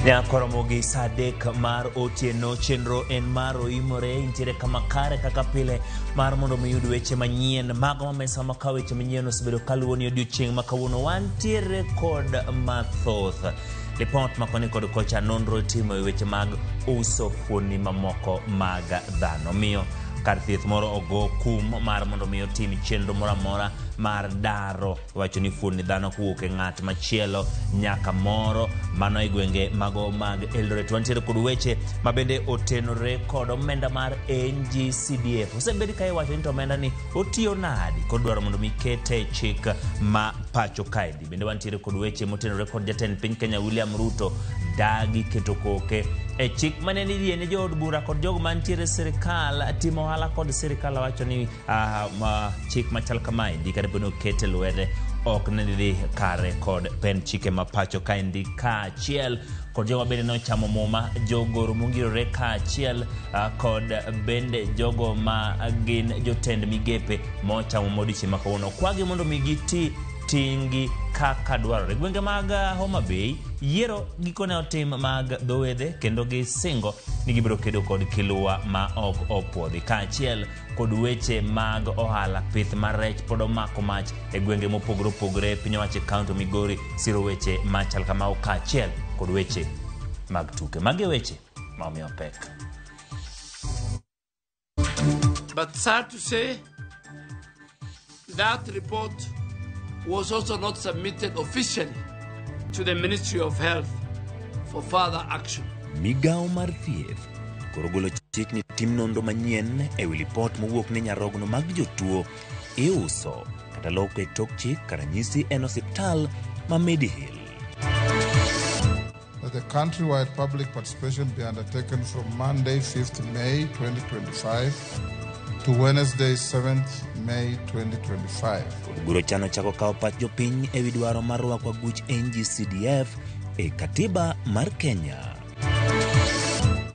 Nyakoromo gi saa 3 mar otieno, chenro en mar oimore intiere kama kare kaka pile mar mondo mi yud weche manyien mago ma mesa ma ka weche manyien osebedo kaluwo ni odiochieng' ma kawuono wantiere kod mathoth. Lipot ma koni kod kocha nonro itimo e weche mag uso fuoni mamoko mag dhano. Miyo kar thieth moro ogo kum mar mondo mi otim chenro moro amora mar daro wacho ni fuoni dhano kowuok e ng'at machielo nyaka moro mano e gwenge mago mag Eldoret. Wantiere kod weche ma bende otenore kod omenda mar NGCDF. Osebed ka iwacho ni to omenda ni otiyo nadi kod dwaro mondo mi kete e chik ma pacho kaendi. Bende wantiere kod weche motenore kod jatend piny Kenya William Ruto dagi keto koke e chik mane nitie ne jood bura kod jogo mantiere e sirikal timo ohala kod sirikal wacho ni chik machal kamaendi kata bed ni okete lwete ok ne dhi kare kod pend chike ma pacho kaendi kaachiel kod jogo bende nochamo muma jogoro mongirore kaachiel kod bende jogo ma gin jotend migepe mochamo modiochieng' ma kawuono kwagi mondo mi giti ting'gi kaka dwarore. Gwenge mag Homa Bay yiero gikone otim mag dho wedhe kendo gisingo ni gibiro kedo kod kiluwa ma ok opuodhi kaachiel kod weche mag ohala. Pith mar rech pod omako mach e gwenge mopogore opogore piny owacho e kaunti Migori siro weche machal kamago kaachiel kod weche mag tuke. Magi e weche ma omiyo pek. But sad to say, that report was also not submitted officially to the Ministry of Health for further action. Migawo mar thieth koro golo chik ni tim nonro manyien e wi lipot mowuok ni nyarogno mag jotuo iuso kata loko e tok chik ka ranyisi en osiptal ma Medihill. That the countrywide public participation be undertaken from Monday, 5th May 2025 to Wednesday, 7th May 2025. Od bura chano chako kawo pach jopiny e wi dwaro mar rwako aguch NGCDF e katiba mar Kenya.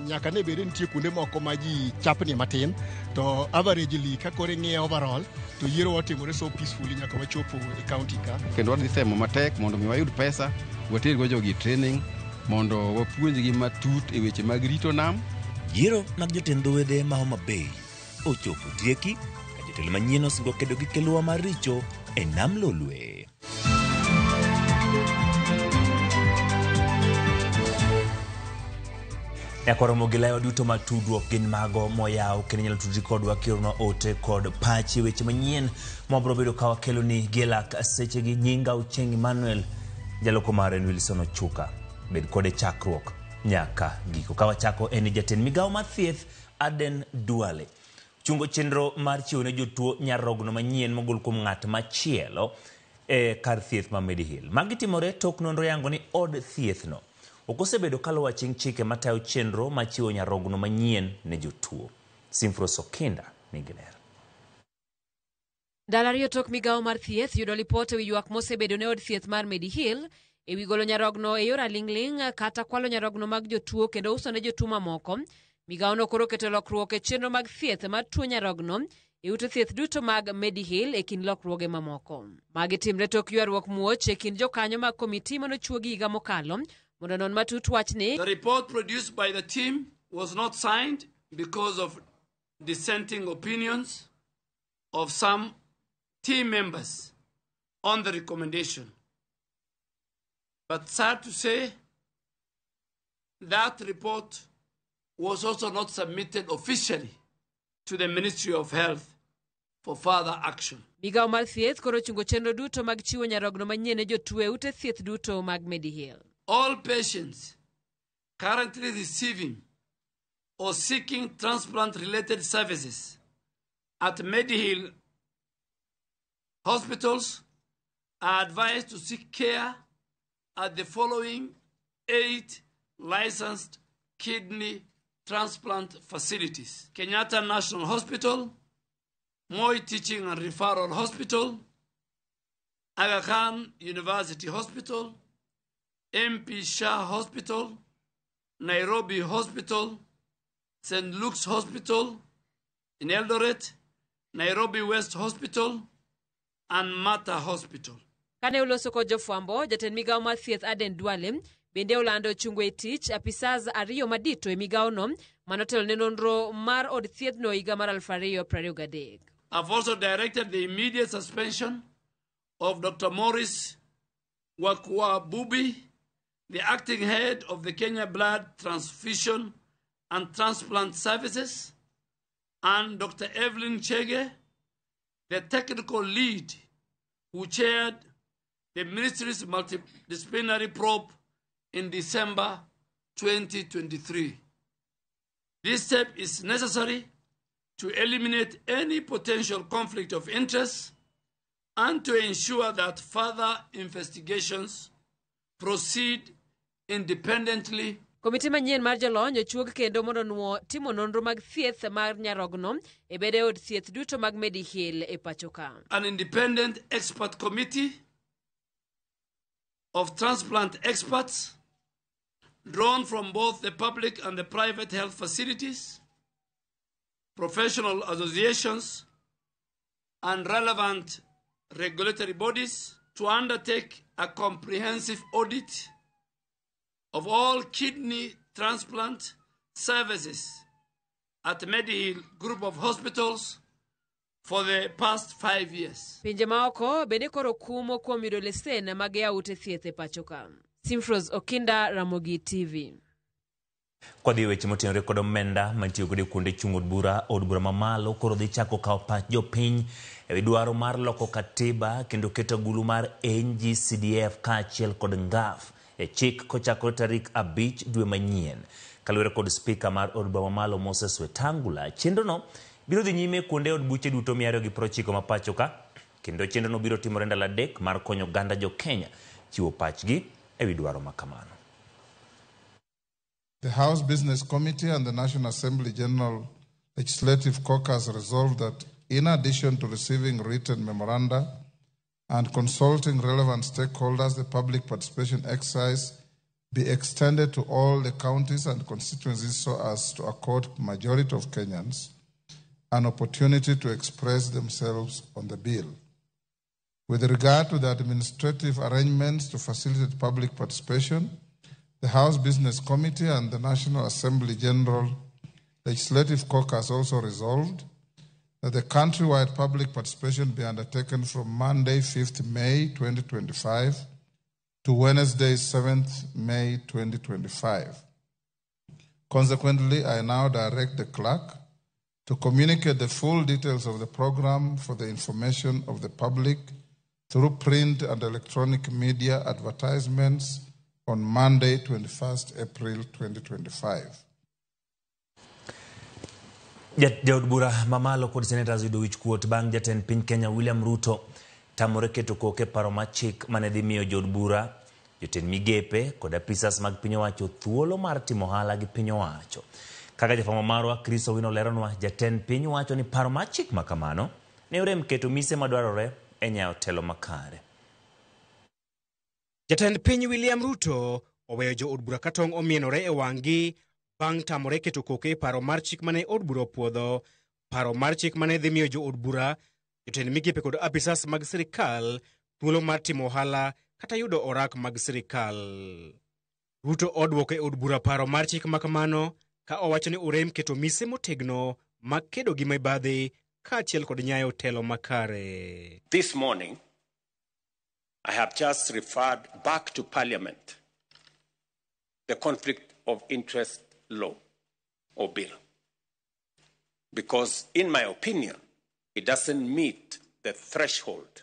Nyaka ne bed ni nitie kuonde moko ma ji chapni matin to averagely ka koro ing'iye overall to yiero otimore so peacefully nyaka wachopo e county ka. Kendo wadhi temo matek mondo mi wayud pesa watergo jogi training mondo wapuonjgi matut e weche mag rito nam. Yiero mag jotend dho wedhe ma Homa Bay ochopo tieki ka jotelo manyien osingo kedo gi keluwa maricho e nam Lolwe. Nyakwaromo gi layo duto mag tudruok gin mago moyaw kendo inyalo tudri kodwa kioronwa ote kod pachi weche manyien mabiro bedo ka wakeloni gi e lak sechegi. Nyinga Ochieng' Emmanuel, jaloko mare en Wilson Ochuka. Bed kode chakruok nyaka giko. Ka wachako en ni jatend migawo mar thieth Aden Duale chungo chenro mar chiwo ne jotuo nyarogno manyien mogol kuom ng'at machielo e kar thieth ma Medihill. Magi timore tok nonro yango ni od thiethno ok osebedo kaluwo aching' chike matayo chenro mar chiwo nyarogno manyien ne jotuo. Simfros Okinda nigi ler. Ndalo ariyo tok migawo mar thieth yudo lipot ewi ywak mosebedo ne od thieth mar Medihill ewi golo nyarogno e yor aling'ling' kata kwalo nyarogno mag jotuo kendo uso ne jotuo mamoko. Migawono koro oketo lokruok e chenro mag thieth mar tuo nyarogno e ute thieth duto mag Medihill e kind lokruoge mamoko. Magi timre tok ywaruok muoch e kind jokanyo mag komiti manochuogi higa mokalo mondo onon matut wachni. The report produced by the team was not signed because of dissenting opinions of some team members on the recommendation. But sad to say, that report was also not submitted officially to the Ministry of Health for further action. Migawo mar thieth koro ochungo chenro duto mag chiwo nyarogno manyien ne jotuo e ute thieth duto mag Medihill. All patients currently receiving or seeking transplant-related services at Medihill hospitals are advised to seek care at the following 8 licensed kidney transplant facilities: Kenyatta National Hospital, Moi Teaching and Referral Hospital, Aga Khan University Hospital, MP Shah Hospital, Nairobi Hospital, St. Luke's Hospital in Eldoret, Nairobi West Hospital, and Mater Hospital. Kane oloso kod jofwambo, jatend migawo mar thieth Aden Duale Bende olando chungo e tich apisas ariyo madito e migawono manotelo ne nonro mar od thiethno higa mar 2023. I've also directed the immediate suspension of Dr. Maurice Wakuabubi, the acting head of the Kenya Blood Transfusion and Transplant Services, and Dr. Evelyn Chege, the technical lead who chaired the ministry's multidisciplinary probe in December 2023. This step is necessary to eliminate any potential conflict of interest and to ensure that further investigations proceed independently. Komiti manyien mar jolony ochuog kendo mondo onuo timo nonro mag thieth mar nyarogno e bede od thieth duto mag Mediheal e pacho ka. An independent expert committee of transplant experts drawn from both the public and the private health facilities, professional associations, and relevant regulatory bodies to undertake a comprehensive audit of all kidney transplant services at Mediheal Group of Hospitals for the past 5 years. Pinje maoko bende koro kumo kuom yudo lesen mag yawo ute thieth e pacho ka. Simfros Okinda, Ramogi TV. Kwadhi e weche motenore kod omenda mantiyo godo e kuonde chung' od bura, od bura mamalo koro dhi chako kawo pach jopiny ewi dwaro mar loko katiba kendo keto agulu mar NGCDF kaachiel kod NGAF e chik kochakore tarik 5 dwe manyien. Kaluwore kod spika mar od bura mamalo Moses Wetangula, chenrono biro dhi nyime kuonde od buche duto 290 ma pacho ka, kendo chenrono biro timore ndalo 3 mar konyo oganda jo Kenya chiwo pachgi ewi dwaro ma kamano. The House Business Committee and the National Assembly General Legislative Caucus resolved that in addition to receiving written memoranda and consulting relevant stakeholders, the public participation exercise be extended to all the counties and constituencies so as to accord majority of Kenyans an opportunity to express themselves on the bill. With regard to the administrative arrangements to facilitate public participation, the House Business Committee and the National Assembly General Legislative Caucus also resolved that the countrywide public participation be undertaken from Monday, 5th May 2025 to Wednesday, 7th May 2025. Consequently, I now direct the clerk to communicate the full details of the program for the information of the public through print and electronic media advertisements on Monday, 21st April 2025. Jaod bura mamalo kod senators yudo wich kuot bang' jatend piny Kenya William Ruto tamore keto koke paro mar chik mane dhi miyo jood bura, jotend migepe kod apisas mag piny owacho thuolo mar timo ohala gi piny owacho. Kaka jafwambo marwa Chris Owino leronwa, jatend piny wacho ni paro mar chik ma kamano ne orem keto mise madwarore e nyayo telo makare. Jatend piny William Ruto oweyo jood bura ka tong' omienore e wang'gi bang' tamore keto koke e paro mar chik mane od bura opuodho. Paro mar chik mane dhi miyo jood bura, jotend migepe kod apisas mag sirikal thuolo mar timo ohala kata yudo orak mag sirikal. Ruto odwoko e od bura paro mar chik ma kamano ka owacho ni orem keto mise motegno mag kedo gi mibadhi kaachiel kod nyayo telo makare. This morning, I have just referred back to Parliament the Conflict of Interest law or bill, because in my opinion, it doesn't meet the threshold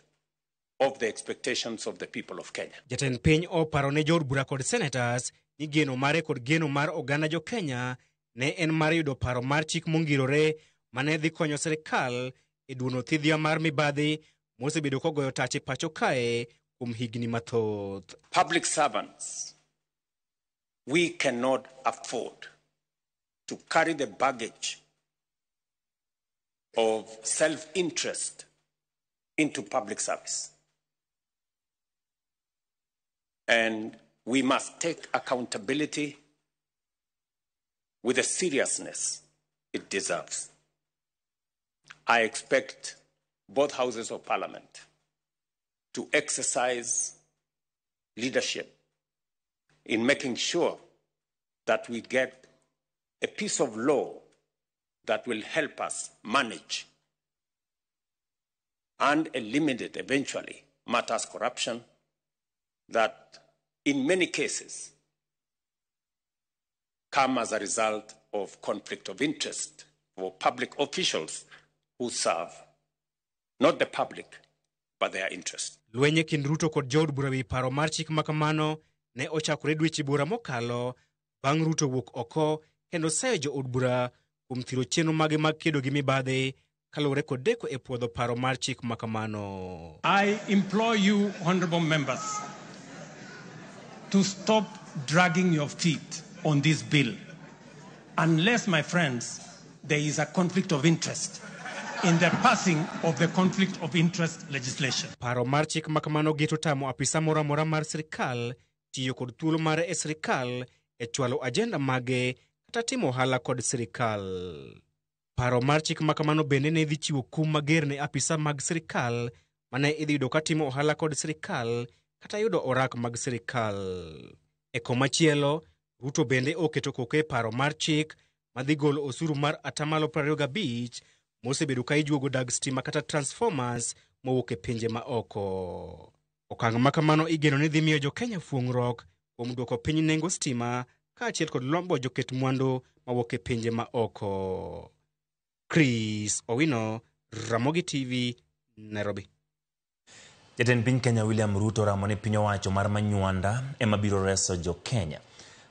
of the expectations of the people of Kenya. Jatend piny oparo ne jood bura kod senators ni geno mare kod geno mar oganda jo Kenya ne en mar yudo paro mar chik mongirore mane dhi konyo sirikal e duono thidhia mar mibadhi mosebedo kogoyo tach e pacho kae kuom higni mathoth. Public servants, we cannot afford to carry the baggage of self-interest into public service. And we must take accountability with the seriousness it deserves. I expect both houses of parliament to exercise leadership in making sure that we get a piece of law that will help us manage and eliminate eventually matters corruption that in many cases come as a result of conflict of interest for public officials who serve not the public but their interest. Lweny e kind Ruto kod jood bura wi paro mar chik ma kamano ne ochakore dweche buora mokalo bang' Ruto wuok oko kendo seyo jood bura kuom thiro chenro mage mag kedo gi mibadhi kaluwore kod deko e puodho paro mar chik ma kamano. I implore you, honorable members, to stop dragging your feet on this bill. Unless, my friends, there is a conflict of interest in the passing of the conflict of interest legislation. Paro mar chik ma kamano geto tamo apisa moro amora mar sirikal tiyo kod thuolo mare e sirikal e chwalo ajenda mage kata timo ohala kod sirikal. Paro mar chik ma kamano bende ne dhi chiwo kum mager ne apisa mag sirikal mane idhi yudo ka timo ohala kod sirikal kata yudo orak mag sirikal. E komachielo, Ruto bende oketo koke e paro mar chik madhi golo osuru mar atamalo 25 mosebedo ka ijuogo dag stima kata transformers mowuok e pinje ma oko. Okang' ma kamano igeno ni dhi miyo jo-Kenya fuong'ruok kuom duoko piny nengo stima kaachiel kod lombo joket mwandu mawuok e pinje ma oko. Chris Owino, Ramogi TV, Nairobi. Jatend piny Kenya William Ruto oramo ni piny owacho mar Manywanda ema biro reso jo Kenya.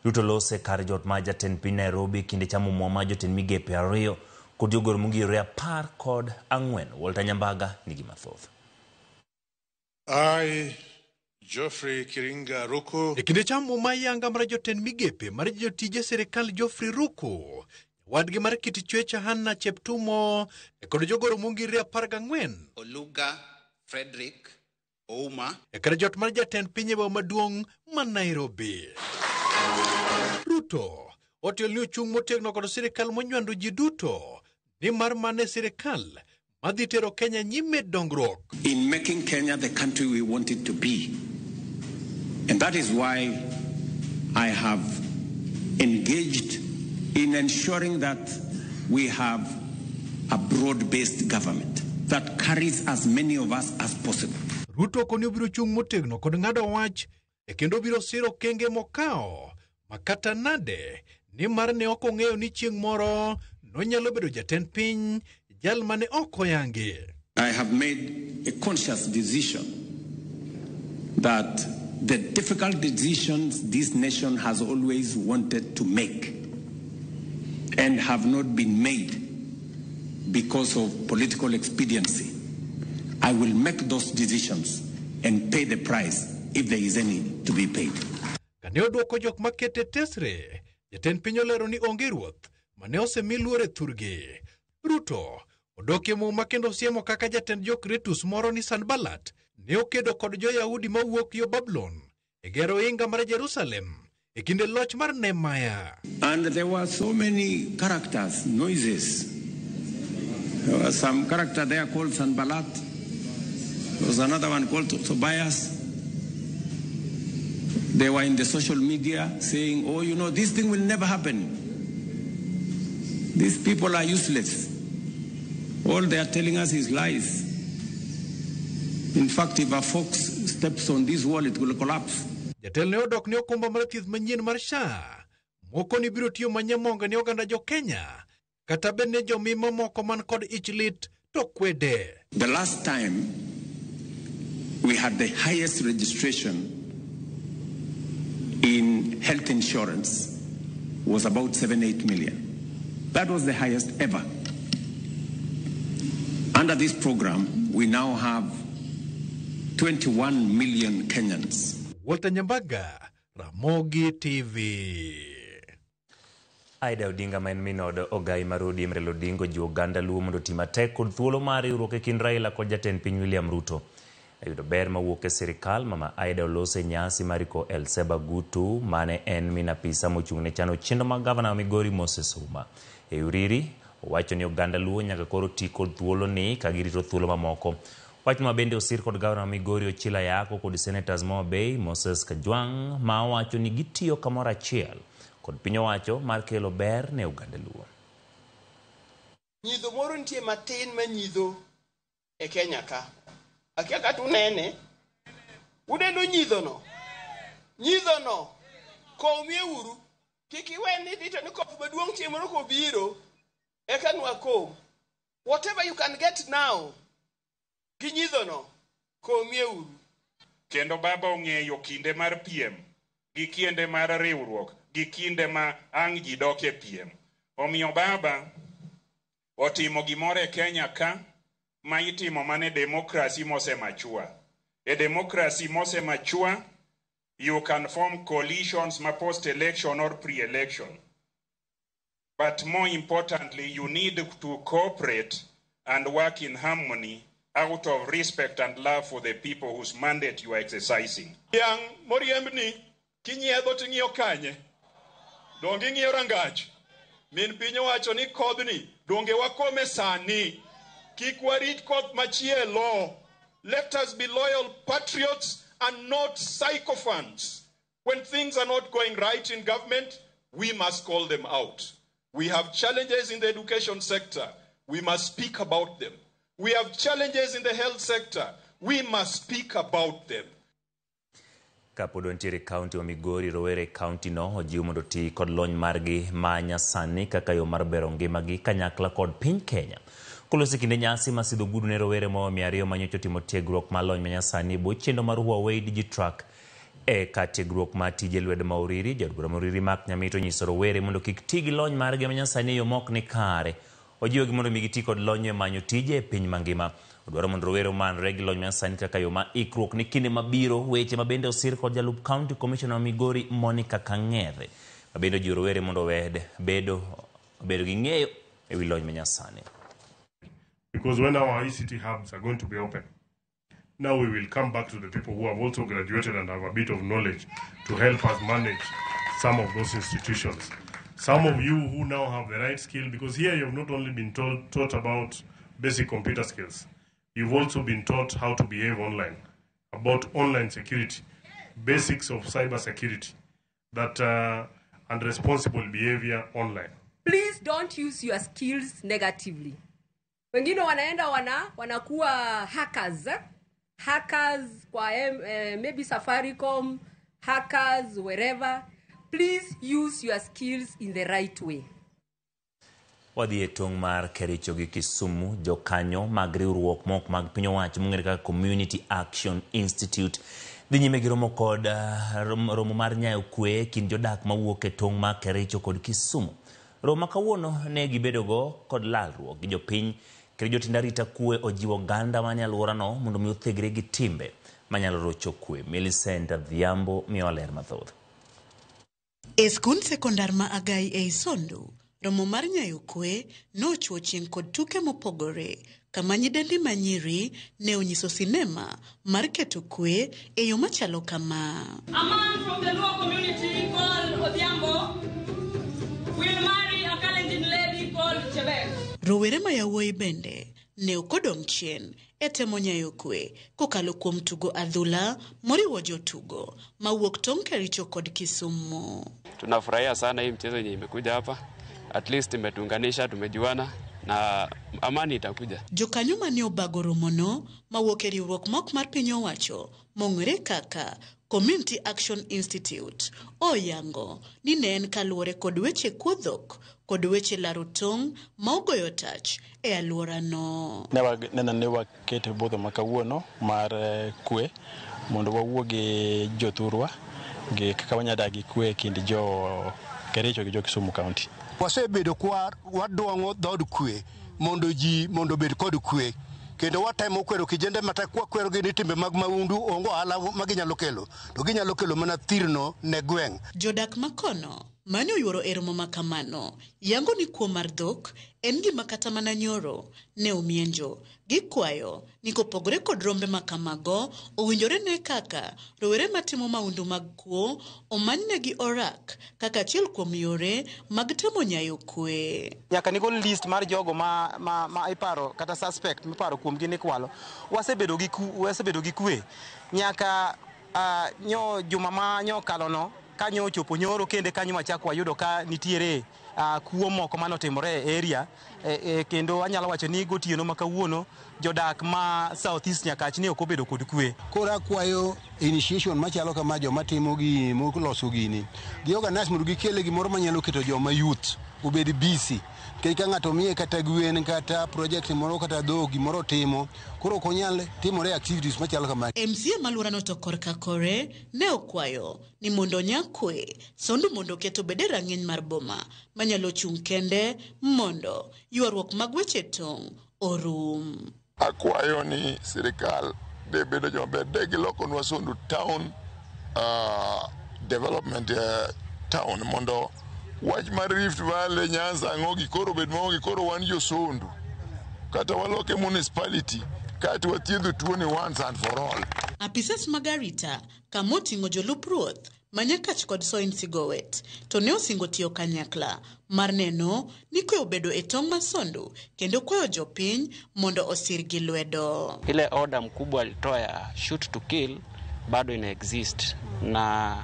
Ruto lose kar jot mar jatend piny Nairobi kinde chamo muma mar jotend migepe ariyo kod jogoro mongirore 14. Walter Nyambaga nigi mathoth. I, Geoffrey Kiringa Ruku. E kinde chamo muma yanga mar jotend migepe mar jotije sirikal Geoffrey Ruku, wadgi mar kit chwech Hannah Cheptumo e kod jogoro mongirore 14. Oluga Frederick Ouma. E kar jot mar jatend piny e boma maduong' ma Nairobi. Ruto otielo ni ochung' motegno kod sirikal monywando ji duto ni mar mane sirikal madhi tero Kenya nyime dongruok. In making Kenya the country we want it to be. And that is why I have engaged in ensuring that we have a broad-based government that carries as many of us as possible. Ruto koni obiro chung' motegno kod ng'ado wach e kendo obiro siro okenge mokawo makata nade ni mar ne ok ong'eyo ni chieng' moro nonyalo bedo jatend piny jal mane ok oyangi. I have made a conscious decision that the difficult decisions this nation has always wanted to make and have not been made because of political expediency, I will make those decisions and pay the price if there is any to be paid. Kane odwoko jok makete tesre, jatend piny olero ni onge ruoth mane osemi luor e thurgi. Ruto odok e muma kendo siemo kaka jatend jo-Kretus moro ni Sanbalat ne okedo kod jo-Yahudi mawuok yo Babulon e gero ohinga mar Jerusalem e kinde loch mar Nehemia. And there were so many characters, noises. There was some character there called Sanballat. There was another one called Tobias. They were in the social media saying, oh, you know, this thing will never happen. These people are useless. All they are telling us is lies. In fact, if a fox steps on this wall, it will collapse. Jatelo ne odok ne okumba mar thieth manyien mar SHA moko ni biro tiyo manyamonga ne oganda jo Kenya kata bed ne jomi mamoko man kod ich lit to kwede. The last time we had the highest registration in health insurance was about 7-8 million. That was the highest ever. Under this program, we now have 21 million Kenyans. Walter Nyambaga, Ramogi TV. Aida Odinga ma en min od Ogai mar ODM Raila Odinga ojiwo oganda Luo mondo oti matek kod thuolo mar riwruok e kind Raila kod jatend piny William Ruto. E yudo ber mawuok e sirikal, Mama Aida oloso e nyasi mar iko Elseba Gutu mane en min apisa mochung' ne chano chenro mag gavana ma Migori Moses Ouma. E Uriri, owacho ni oganda Luo nyaka koro ti kod thuolo ni ka girito thuolo mamoko. Wach ma bende osir kod gavana ma Migori Ochilo Ayako kod senators ma Homa Bay Moses Kajwang' ma owacho ni gitiyo kamoro achiel kod piny owacho mar kelo ber ne oganda Luo. Nyidho moro nitie matin manyidho e Kenya ka. Akia kata unene. Uneno nyidhono? Nyidhono, komie uru. Kik iwe ni rito ni koth maduong' chieng' moro kobiro, eka nwakom. Whatever you can get now, gi nyidhono, komie uru. Kendo baba ong'eyo kinde mar piem, gi kinde mar riwruok, gi kinde ma ang' ji dok e piem. Omiyo baba otimo gimoro e Kenya ka ma itimo mana e democracy mose mature. E democracy mose mature, you can form coalitions ma post-election or pre-election. But more importantly, you need to cooperate and work in harmony out of respect and love for the people whose mandate you are exercising. Dhiang' moriembni kinyiedho ting'iyo kanye? Donge ing'iyo rangach? Min piny owacho ni kodhni donge wakome sani. Kik warit koth machielo. Let us be loyal patriots and not sycophants. When things are not going right in government, we must call them out. We have challenges in the education sector. We must speak about them. We have challenges in the health sector. We must speak about them. Kapod wantiere e kaunti ma Migori, rowere e kaunti no ojiw mondo oti kod lony margi ma nyasani kaka yo mar bero ngimagi kanyakla kod piny Kenya. Koloso e kinde nyasi mar sidho ogudu ne rowere moa 200 manyocha otimo tiegruok mar lony manyasani e bwo chenro mar Huawei DigiTruck e kar tiegruok mar tije lwedo ma Uriri, jaod bura ma Uriri Mark Nyamito onyiso rowere mondo kik ti gi lony margi manyasani e yo mok ni kare. Ojiwogi mondo mi giti kod lony e manyo tije e piny mangima. Odwaro mondo rowere omanre gi lony manyasani kaka yo ma ikruok ne kinde mabiro, weche ma bende osir kod jalup County Commissioner ma Migori Monica Kang'ethe, ma bende ojiwo rowere mondo owed bedo gi ng'eyo e wi lony manyasani. Because when our ICT hubs are going to be open, now we will come back to the people who have also graduated and have a bit of knowledge to help us manage some of those institutions. Some of you who now have the right skill, because here you have not only been taught about basic computer skills, you've also been taught how to behave online, about online security, basics of cyber security, that and responsible behavior online. Please don't use your skills negatively. Wengine wanaenda wanakuwa hackers, hackers kwa maybe Safaricom, hackers wherever. Please use your skills in the right way. Wadhi e tong' mar Kericho gi Kisumu, jokanyo mag riwruok mok mag piny owacho mong'ere kaka Community Action Institute dhi nyime gi romo kod romo mar nyayo kwe e kind jodak mawuok e tong' mar Kericho kod Kisumu. Romo ma kawuono ne gibedogo kod lalruok gi jopiny kendo jotend arita kwe ojiwo oganda manie alworano mondo mi othegre gi timbe manyalo rocho kwe. Millicent Adhiambo miyowa ler mathoth. E skund sekondar ma Agai ei Sondu, romo mar nyayo kwe nochwo chieng' kod tuke mopogore, kama nyidendi manyiri ne onyiso sinema mar keto kwe e yo machalo kama. A man from the Luo community called Odhiambo will marry a Kalenjin lady called Chebet. Rowere ma yawuoyi bende ne ok odong' chien e temo nyayo kwe kokalo kuom tugo adhula moriwo jotugo mawuok tong' Kericho kod Kisumu. Tunafurahia sana hii mchezo yenye imekuja hapa. At least imetuunganisha, tumejuana na amani itakuja. Jokanyo mane obago romono mawuok e riwruok mok mar piny owacho mong'ere kaka Community Action Institute oyango ni ne en kaluwore kod weche kuo dhok kod weche laro tong' ma ogoyo tach e alworano. Ne ne waketo budho ma kawuono mar kwe mondo wawuo gi jothurwa gi kaka wanyalo dak gi kwe e kind jo Kericho gi jo Kisumu County. Wasebedo kwa wadwang'o dhood kwe mondo ji mondo obed kod kwe, kendo watemo kwero kijende matek kwakwerogi ni timbe mag mahundu onge ohala ma ginyalo kelo, to ginyalo kelo mana thirno ne gweng'. Jodak makono mane oyuoro e romo ma kamano yango ni kuo mar dhok en gima kata mana nyoro ne omienjo. Gikwayo ni kopogore kod rombe ma kamago, owinjore ne kaka rowere matimo mahundu mag kuo omanynegi orak kaka achiel kuom yore mag temo nyayo kwe. Nyaka nigol list mar jogo ma iparo kata suspect miparo kuomgi ni kwalo. Wasebedo gi kwe nyaka nyo juma ma nyo kalono kanyo ochopo nyoro kende kanyo machak wayudo ka nitiere kuo moko manotimore e area kendo anyalo wacho ni gotieno ma kawuono jodak ma South East Nyakach ne ok obedo kod kwe. Koro akwayo initiation machalo kama joma timo gini moloso gini gi organize mondo gikele gimoro manyalo keto joma youth obed busy. Nikech ka ng'ato miye kata gwen kata project moro kata dhok gimoro timo koro ok onyal timore activities machalo kama. MCA ma alworano to korka kore ne okwayo ni mondo onya kwe Sondu mondo oket obed e rang'iny mar boma manyalo chung' kende mondo ywaruok mag weche tong' orum. Akwayo ni sirikal de bedo joma ber de gilokonwa Sondu town development town mondo wach mar Rift Valley, Nyanza, ang'o gi koro obed maonge koro wan jo Sondu kata waloke municipality kaeto wathiedho tuoni once and for all. Apisas mag arita kama oting'o jolup ruoth ma Nyakach kod Soin Sigowet to ne osingo tiyo kanyakla mar neno ni kwe obedo e tong' ma Sondu kendo kwayo jopiny mondo osir gi lwedo. Ile order mkubwa alitoa ya shoot to kill bado ina exist, na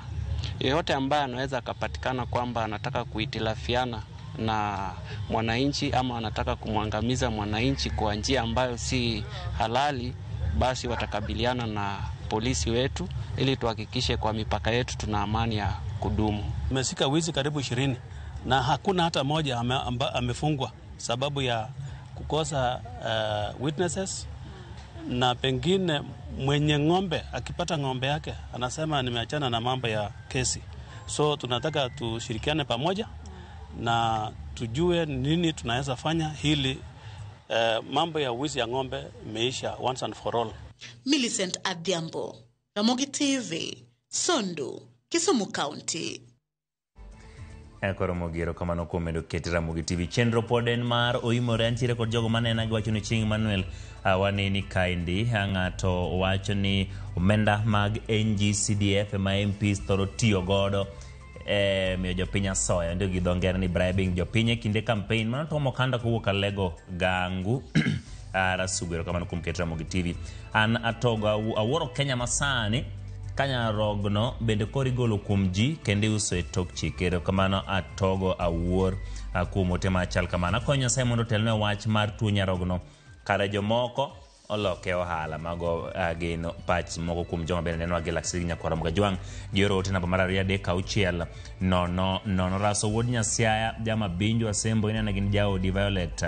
yeyote ambaye anaweza akapatikana kwamba anataka kuhitilafiana na mwananchi ama anataka kumwangamiza mwananchi kwa njia ambayo si halali, basi watakabiliana na polisi wetu ili tuhakikishe kwa mipaka yetu tuna amani ya kudumu. Tumeshika wizi karibu 20 na hakuna hata moja amefungwa sababu ya kukosa witnesses, na pengine mwenye ng'ombe akipata ng'ombe yake anasema nimeachana na mambo ya kesi. So tunataka tushirikiane pamoja na tujue nini tunaweza fanya hili mambo ya wizi ya ng'ombe imeisha once and for all. Millicent Adhiambo, Ramogi TV, Sondu, Kisumu County. Koro Ramogi erokamano kuom medo ket Ramogi TV. Chenro pod en mar oimore antiere kod jogo manena giwacho ni chieng' Emmanuel waneni kaendi ng'ato wacho ni omenda mag NGCDF ema MPs thoro tiyo godo miyo jopiny asoya ndio gi dho ngere ni bribing jopiny e kinde campaign. Mano Tom Okanda kowuok Alego Gangu Rasugu erokamano kuom ket Ramogi TV. An atogo awuoro Kenya masani kanyarogno bende koro igolo kuom ji kendo iuso e tok chik. Erokamano atogo awuor kuom ote machal kamano. Akwayo Nyasaye mondo otelne wach mar tuo nyarogno kare jomoko oloke ohala. Mago gin pach moko kuom joma bende nenowa gi Laksi Nyakwar Ramogi Ajwang' gioro ote namba mar 2 3 6 0 0. Raso wuod Nyasiaya Jama Binjo Asembo ineno gin jaodi Violet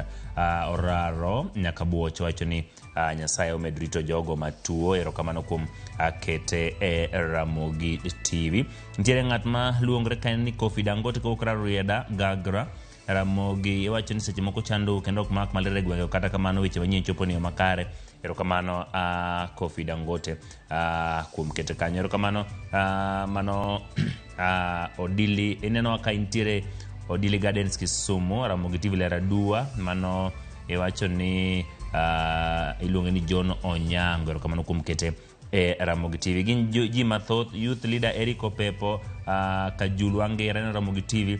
Oraro Nyakabuoch wacho ni Nyasaye omed rito jogo matuo. Erokamano kuom kete e Ramogi TV. Nitiere ng'at ma luongre ka en ni Kofi Dangote kowuok Rarieda Gagra Ramogi iwacho ni seche moko chando kendo ok mak maler e gwenge, kata kamano weche manyien chopo ni yo makare. Erokamano Kofi Dangote kuom kete kanyo. Erokamano mano Odili ineno ka intiere Odili Gardens Kisumu Ramogi TV lera dua mano iwacho ni iluonge ni John Onyango. Erokamano kuom kete e Ramogi TV. Gin ji mathoth, youth leader Eric Opepo Kajulu Angera ineno Ramogi TV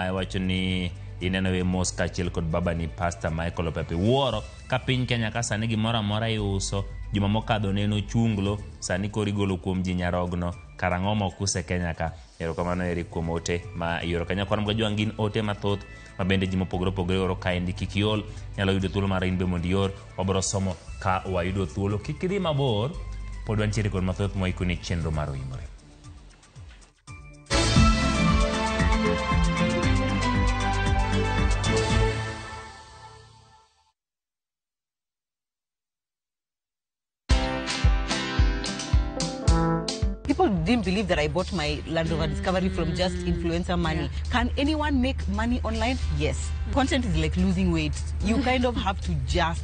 iwacho ni ineno we mos kaachiel kod babani Pastor Michael Opepo. Wuoro ka piny Kenya ka sani gimoro amora iuso, juma mokadho ne en ochunglo, sani koro igolo kuom ji nyarogno, karang'o ma ok use Kenya ka? Erokamano Eric kuom ote ma ioro kanyo. Kwan Mgajwang' gin ote mathoth ma bende ji mopogore opogore oro kaendi. Kik iol, nyalo yudo thuolo mar in be mondo ior, wabiro somo ka wayudo thuolo. Kik idhi mabor, pod wantiere kod mathoth mwaikoni chenro mar Oimore. People didn't believe that I bought my Land Rover Discovery from just influencer money. Yeah. Can anyone make money online? Yes. Content is like losing weight. You kind of have to just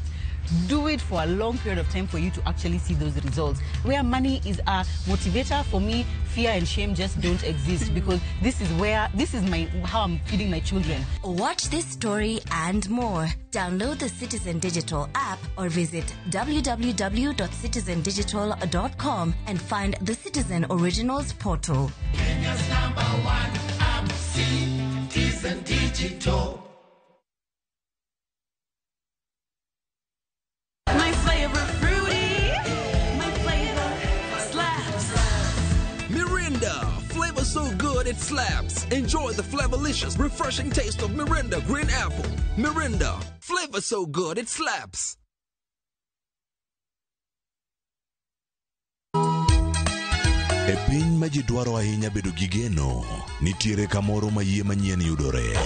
do it for a long period of time for you to actually see those results. Where money is a motivator, for me, fear and shame just don't exist, because this is where, this is my, how I'm feeding my children. Watch this story and more. Download the Citizen Digital app or visit www.citizendigital.com and find the Citizen Originals portal. Kenya's number one app, Citizen Digital. My flavor fruity, my flavor slaps. Mirinda, flavor so good it slaps. Enjoy the flavorlicious, refreshing taste of Mirinda Green Apple. Mirinda, flavor so good it slaps. E piny ma ji dwaro ahinya bedo gi geno, nitiere kamoro ma yie manyien yudore.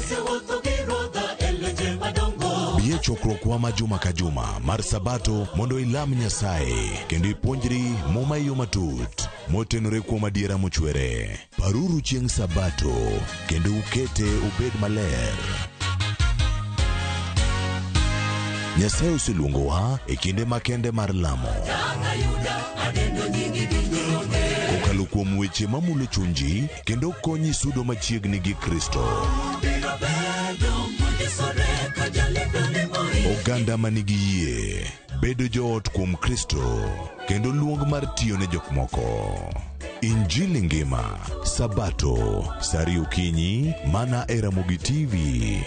Bi e chokruokwa ma juma ka juma mar Sabato mondo ilam Nyasaye kendo ipuonjri Muma e yo matut motenore kuom adiera mochwere. Paruru chieng' Sabato kendo ukete obed maler. Nyasaye oseluongowa e kinde makende mar lamo. Kokalo kuom weche mamulo chunji kendo konyi sudo machiegni gi Kristo. Oganda manigi yie, bedo joot kuom Kristo, kendo luong mar tiyo ne jok moko. Injili ngima, Sabato, saa ariyo okinyi, mana e Ramogi TV.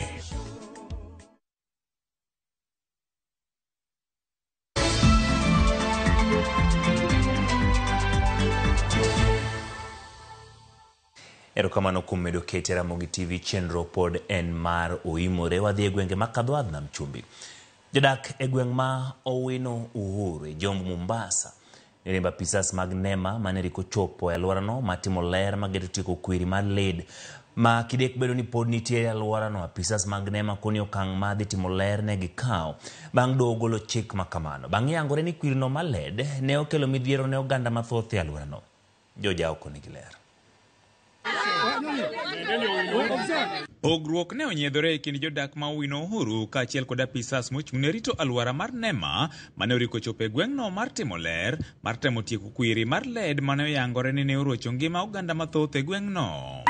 Erokamano kuom medo kete Ramogi TV, chenro pod en mar oimore. Wadhi e gwenge ma Kadwadh Nam Chumbi. Jodak e gweng' ma Owino Uhuru e Jomb Mombasa riembo apisas mag NEMA mane riko chopo e alworano matimo ler mageto tieko kwiri mar lead ma kidek bedo ni pod nitie e alworano. Apisas mag NEMA koni okang' ma dhi timo ler ne gikawo bang' doho golo chik ma kamano. Bang' yangore ni kwirino mar lead ne okelo midhiero ne oganda mathoth e alworano. Joja oko nigi ler. Pogruok ne onyiedhore e kind jodak ma Owino Uhuru kaachiel kod apisas mochung' ne rito alwora mar NEMA mane oriko chopo e gweng'no mar timo ler mar temo tieko kwiri mar lead mane oyangore ni ne orocho ngima oganda mathoth e gweng'no.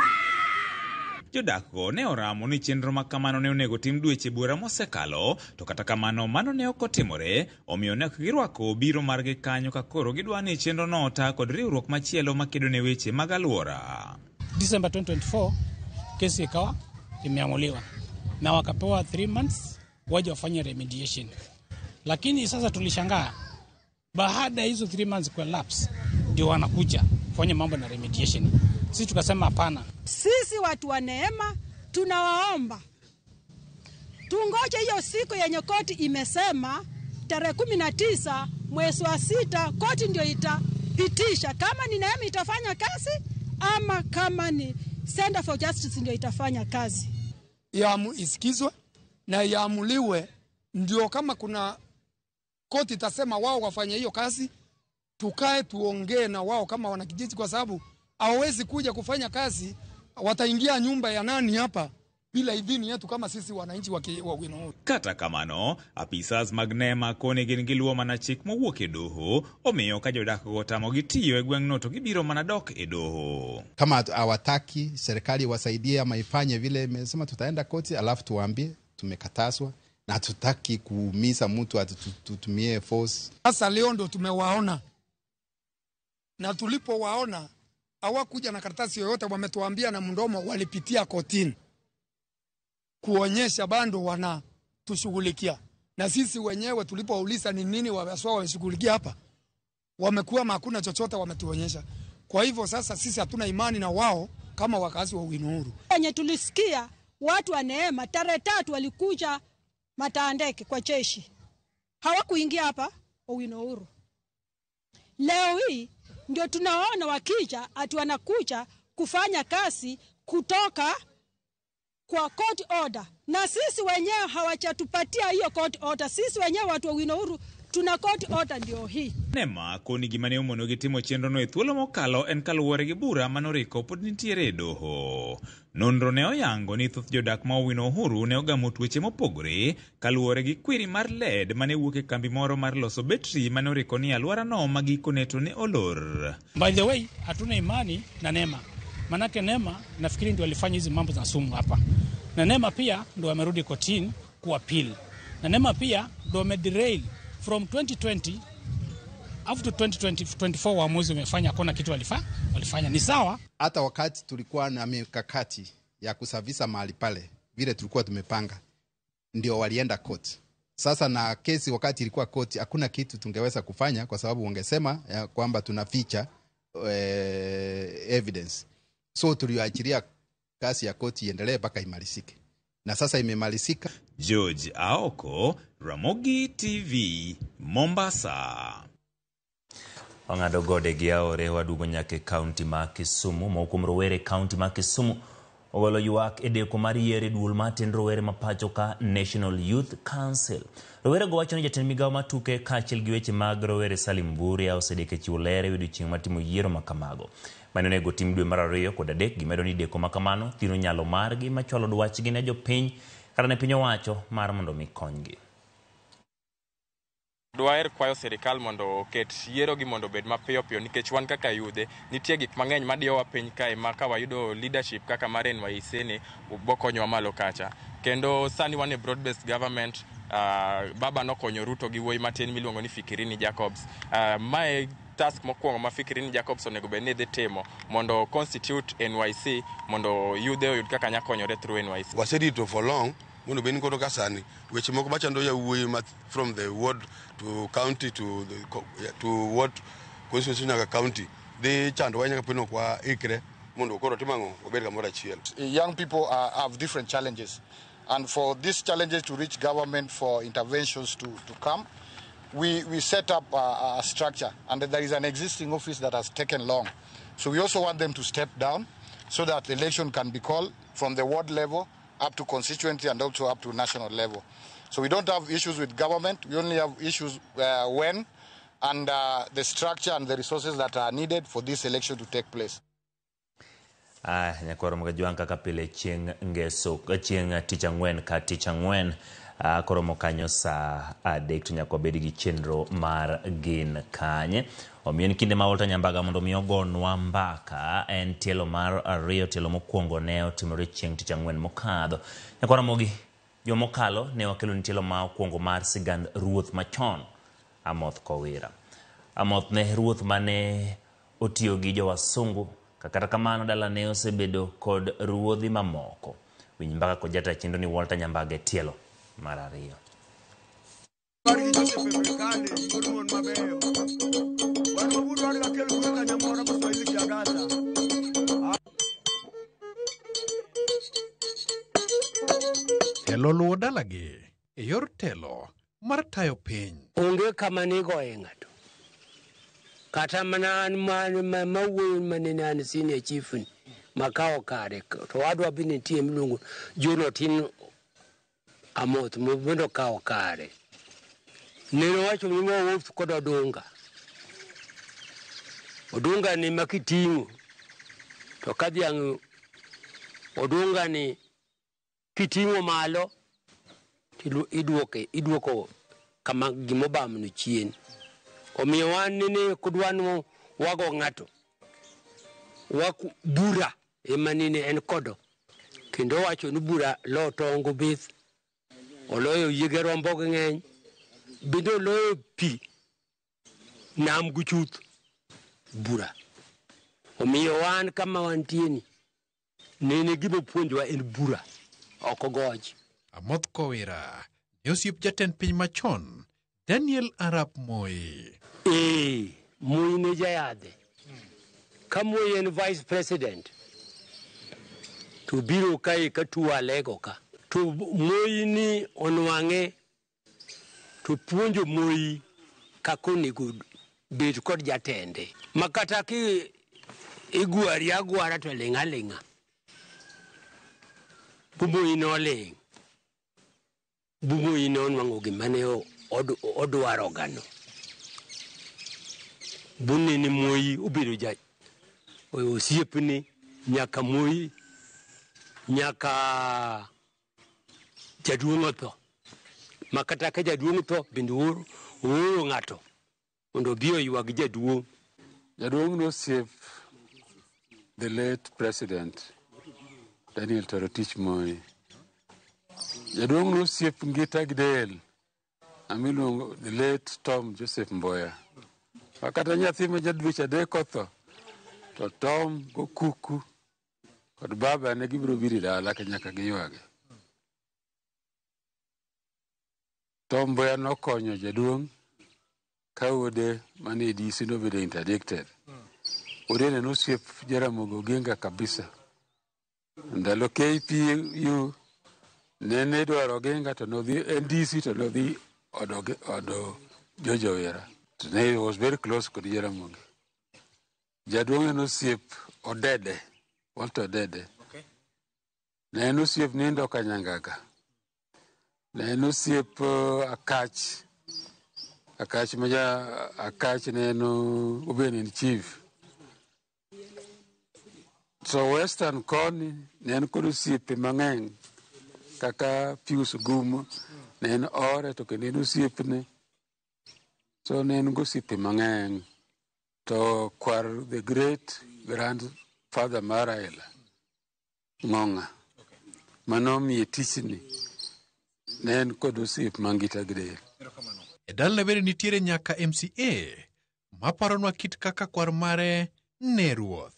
Jodak go ne oramo ni chenro ma kamano ne onego tim dweche buora mosekalo, to kata kamano mano ne ok otimore, omiyo ne ok girwako biro margi kanyo ka koro gidwa ni chenrono ota kod riwruok machielo makedo ne weche mag alwora. December 2024 kesi ikawa imeamuliwa na wakapewa 3 months waje wafanye remediation. Lakini sasa tulishangaa baada hizo 3 months kwa lapse ndio wanakuja kufanya mambo na remediation. Sisi tukasema hapana. Sisi watu wa Neema tunawaomba tungoje hiyo siku yenye koti imesema tarehe 19 mwezi wa 6, koti ndio itapitisha kama ni Neema itafanya kazi ama kama ni Center for Justice ndio itafanya kazi. Isikizwe na iamuliwe, ndio kama kuna koti itasema wao wafanye hiyo kazi, tukae tuongee na wao kama wanakijiji, kwa sababu hawawezi kuja kufanya kazi, wataingia nyumba ya nani hapa bila idhini yetu kama sisi wananchi wa Owino Uhuru. Kata kamano, apisas mag NEMA koni gin giluwo mana chik mowuok e doho, omiyo ka jodak go otamogi tiyo e gweng'no to gibiro mana dok e doho. Kama hawataki serikali wasaidie ama ifanye vile imesema, tutaenda koti alafu tuwaambie tumekatazwa na hatutaki kuumiza mtu, atutumie force. Sasa leo ndo tumewaona, na tulipowaona hawakuja na karatasi yoyote, wametuambia na mdomo walipitia kotini kuonyesha bado wanatushughulikia. Na sisi wenyewe tulipouliza ni nini wameshughulikia hapa, wamekuwa hakuna chochote wametuonyesha. Kwa hivyo sasa sisi hatuna imani na wao kama wakazi wa Owino Uhuru. Wenye tulisikia watu wa Neema tarehe 3 walikuja Matandeke kwa jeshi, hawakuingia hapa Owino Uhuru. Leo hii ndio tunaona wakija ati wanakuja kufanya kazi kutoka kwa court order, na sisi wenyewe hawajatupatia hiyo court order. Sisi wenyewe watu wa Owino Uhuru Tuna court order ndio hii. NEMA koni gima ne omonogi timo chenrono e thuolo mokalo en kaluwore gi bura manoriko pod nitiere e doho. Nonro ne oyango ni thoth jodak ma Owino Uhuru ne ogamo tuoche mopogore kaluwore gi kwiri mar lead mane wuok e kambi moro mar loso betri mane oriko ni alworano ma gikone to ne olor. By the way, hatuna imani na NEMA. Manake NEMA nafikiri ndio walifanya hizi mambo za sumu hapa. Na NEMA pia ndio wamerudi kotini kuappeal. Na NEMA pia ndio wamederail from 2020 up to 2024 uamuzi umefanya, hakuna kitu walifanya. Ni sawa. Hata wakati tulikuwa na mikakati ya kusafisha mahali pale vile tulikuwa tumepanga, ndio walienda court. Sasa na kesi wakati ilikuwa court, hakuna kitu tungeweza kufanya kwa sababu wangesema ya kwamba tunaficha evidence. So tuliachilia kasi ya court iendelee mpaka imalizike. Na sasa imemalizika. George Aoko, Ramogi TV, Mombasa. Wang'ado gode gi aore waduogo nyaka e kaunti ma Kisumu. Moko kuom rowere e kaunti ma Kisumu ogolo ywak e deko mar yiero e duol mar tend rowere ma pacho ka National Youth Council. Rowere go wacho ni jatend migawo mar tuke kaachiel gi weche mag rowere Salim Mvurya osedeko e chiwo ler e odiochieng' mar timo yiero ma kamago. Mane onego tim dwe mar 2 kod 3 gimedo ni deko ma kamano thiro nyalo margi mar chwalo dwachgi ne jopiny kata ne piny owacho mar mondo mi konygi. Dwaher kwayo sirikal mondo oket yiero gi mondo obed mapiyo piyo nikech wan kaka yudhe nitie gik mang'eny madiyowa piny kae ma ka wayudo leadership kaka mar NYC ni bokonyowa malo kacha. Kendo sani wan e broad based government. Baba nokonyo Ruto gi wuoyi matin miluongo ni Fikirini Jacobs. Mae task mokwongo ma Fikirini Jacobs onego bed ni dhi timo mondo constitute NYC mondo yudhe oyud kaka nya konyore through NYC. Waserito for long mondo bed ni koro ka sani weche moko machando yawuoyi ma from the ward to county to the to ward constituency nyaka county dhi chandowa nyaka piny ok waikre mondo koro tim ang'o wabed kamoro achiel. Young people have different challenges, and for these challenges to reach government for interventions to come, we set up a structure, and there is an existing office that has taken long. So we also want them to step down so that the election can be called from the ward level up to constituency and also up to national level. So we don't have issues with government, we only have issues when and the structure and the resources that are needed for this election to take place. Nyakwaro Magajwang' kaka pile chieng' ngeso chieng' tich ang'wen ka tich ang'wen koromo kanyo saa 3 to nyaka wabed gi chenro mar gin kanye. Omiyo en kinde ma Walter Nyambaga mondo mi ogonwa mbaka en tielo mar 2, tielo mokwongo ne otimore chieng' tich ang'wen mokadho. Nyakwaro Ramogi, juma mokalo ne wakelo ni tielo ma okwongo mar sigand ruoth machon Amoth Kowira. Amoth ne ruoth mane otiyo gi jowasungu, kata kamano dalane osebedo kod ruodhi mamoko. Winj mbaka kod jata chenro ni Walter Nyambaga e tielo mar 2. Telo luwo dalagi e yor telo mar tayo piny. Onge kama nigoye ng'ato. Kata mana an mawuoyo manene an senior chief ni makawo kare to wadwa bi nitie miluongo John Otin Amoth mondo okawo kare. Nene owacho ni wawuoth kod odunga. Odunga ni makiting'o to ka dhiang' odunga ni kiting'o malo to iduoko kama gimobamno chien. Omiyo wan nene kudwano wago ng'ato waku bura ema nene en kodo kendo owacho ni bura lo tongo bith oloyo yiege rombo gi ng'eny bende oloyo pi nam gi chuth bura. Omiyo wan kama wantie ni nene gima puonjowa en bura ok ogoj. Amoth Kowira ne osiep jatend piny machon Daniel Arap Moi. Moi ne jayadhe. Ka Moi en vice president to biro kae ka tuo alego ka. To Moi ni onwang'e to puonjo Moi kaka onego bed kod jatende. Ma kata ki igwari agwara to ling' aling'a. Bu Moi noling'. Bu Moi nonwang'o gima ne odwaro gano. Bunene Moi obedo ja osiepne nyaka Moi nyaka jaduong' otho. Ma kata ka jaduong' otho bende ooro ng'ato mondo obi oywag jaduong'. Jaduong' nosiep the late president Daniel Toroitich Moi. Jaduong' nosiep Ngita gi Del, amiluongo the late Tom Joseph Mboya. Ma kata nyathi ma ja dweche 3 otho, to Tom gokuku kod baba ne gibiro biro e dala ka nyaka giywage. Tom Mboya nokonyo jaduong' ka ode mane DC nobedo interdicted. Odene nosiep Jaramogi Oginga kabisa. Ndalo KPU nene idwaro Oginga to nodhi NDC to nodhi odo George Owira. To ne was very close kod Jaramogi. Jaduong' en osiep Odede, Walter Odede. Ne en osiep Nindo Kanyangaga. Ne en osiep Akach. Akach ma ja Akach ne en obene en chief. So Western koni ne en kod osiepe mang'eny kaka Pius Gumo ne en ore to kendo en osiepne. So ne en gosiepe mang'eny. To kwar the great grandfather mar Raila Ng'ong'a manomiye tichni ne en kod osiep Mangita gi Del. E dalane bende nitiere nyaka MCA maparonwa kit kaka kwar mare ne ruoth.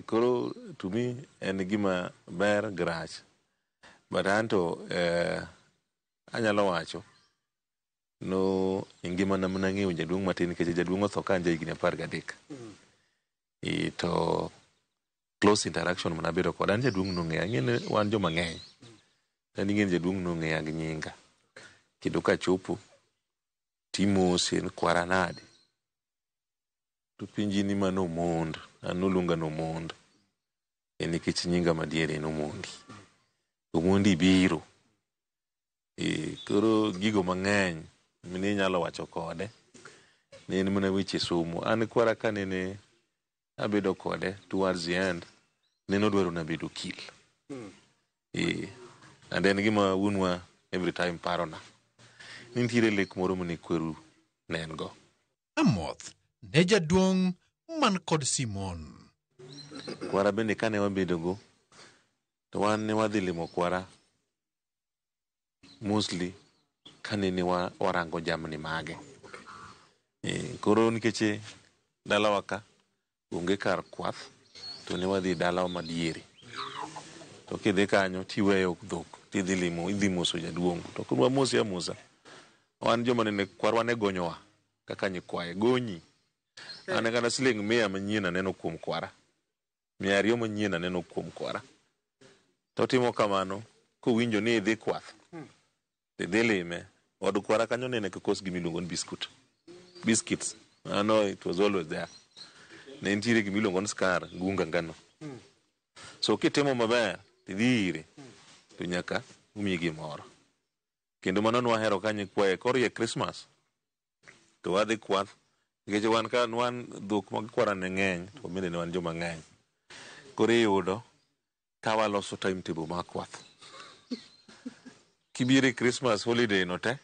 Koro to me en gima ber gi rach. But anto anyalo wacho no e ngimana mana ng'eyo jaduong' matin nikech jaduong' otho ka an ja higni 13. To close interaction mana bedo kode an jaduong' nong'eya ang'e ni wan joma ng'eny. An ing'e ni jaduong' nong'eya gi nyinga. Kendo kachopo timose ni kwara nade. To penji ni mano Omond, an noluonga ni Omond. En nikech nyinga madier en Omondi. Omondi biro. Koro gigo mang'eny mine inyalo wacho kode ne en mana weche somo. An kwara ka nene abedo kode towards the end, nene odwaro nabed okil. And en gima wuonwa every time parona. Ni nitiere lek moro mane kweru ne en go. Amoth ne jaduong' man kod Simon. Kwara bende kane wabedo go, to wan ne wadhi limo kwara mostly kanene warango jamni mage. Koro nikech dalawa ka onge kar kwath, to ne wadhi dalawa madiere. To kidhi kanyo tiweyo dhok, tidhi limo, idhi moso jaduong'. To ok wamosi amosa. Wan joma nene kwarwa ne gonyowa kaka nyikwaye, gonyi. An kata siling 100 manyien aneno kuom kwara. 200 manyien aneno kuom kwara. To timo kamano kowinjo ni idhi kwath. Idhi lime. Od kwara kanyo nene kikos gimiluongo ni biscuit. Biscuits. I know it was always there. Ne nitiere gimiluongo ni skar, gunga ngano. So kitimo maber, tidhi ire, to nyaka umiyi gimoro. Kendo mano nwahero ka nyikwaye koro ye Christmas. To wadhi kwath. Nikech wan ka wan dhok mag kwara ne ng'eny, to bende ne wan joma ng'eny. Koro iyudo ka waloso timetable mar kwath. Kibiro e Christmas holiday no te,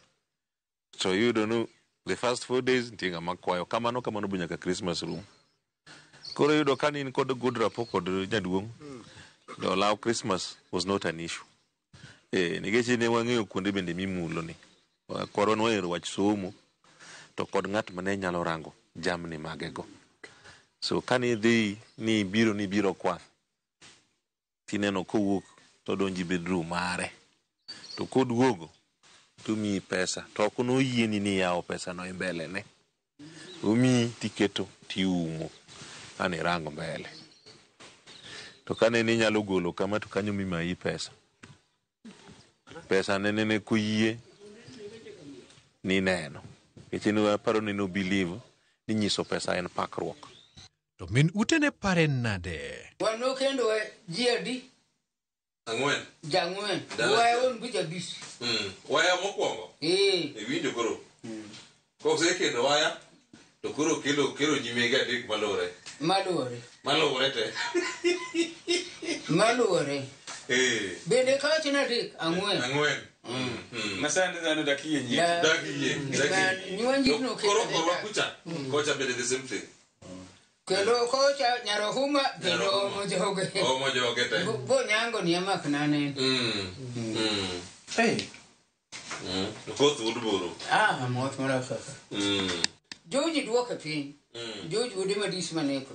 to iyudo ni the first 4 days nitie ng'ama kwayo. Kamano kamano be nyaka Christmas rum. Koro iyudo ka in kod good rapport kod jaduong', to law Christmas was not an issue. Nikech ne wang'eyo kuonde bende mimulo ni. Kwarwa nohero wach somo, to kod ng'at mane nyalo rango jamni magego. So kane idhi ni ibiro ni ibiro kwath, tineno kowuok to odonjo e bedroom mare. To koduogo, to omiyi pesa. To ok noyieni ni iyawo pesa no e mbele ne. Omiyi tiketo tiumo. An irango mbele. To kane ni inyalo golo kama to kanyo mimayi pesa. Pesa ne nene koyie ni neno. Nikech en aparo ni no believe ni nyiso pesa en pakruok. To min ute ne pare nade? Wan nokendo ji adi? Ang'wen. Jang'wen. Dala Waya achiel. on bucha abich. Waya mokwongo. Iwinjo koro. Kosekendo waya to koro kelo kelo nyimege adek maluwore. Maluwore. Maluwore te. Maluwore. Eh. Bende kawacho ni adek, ang'wen. Ang'wen. Masande dhano dak yie nyie. Dak yie. Dak yie. Nyuanjirno Koro korwa kucha. Kocha bende the same thing. Kendo kocha Nyarohuma bende omo joge. Omo joge te. Bo nyango ni amak nanen. Hey. Koth wuod boro. Ah, moth mara kaka. Joji duoke piny. Joji wuode madis maneko.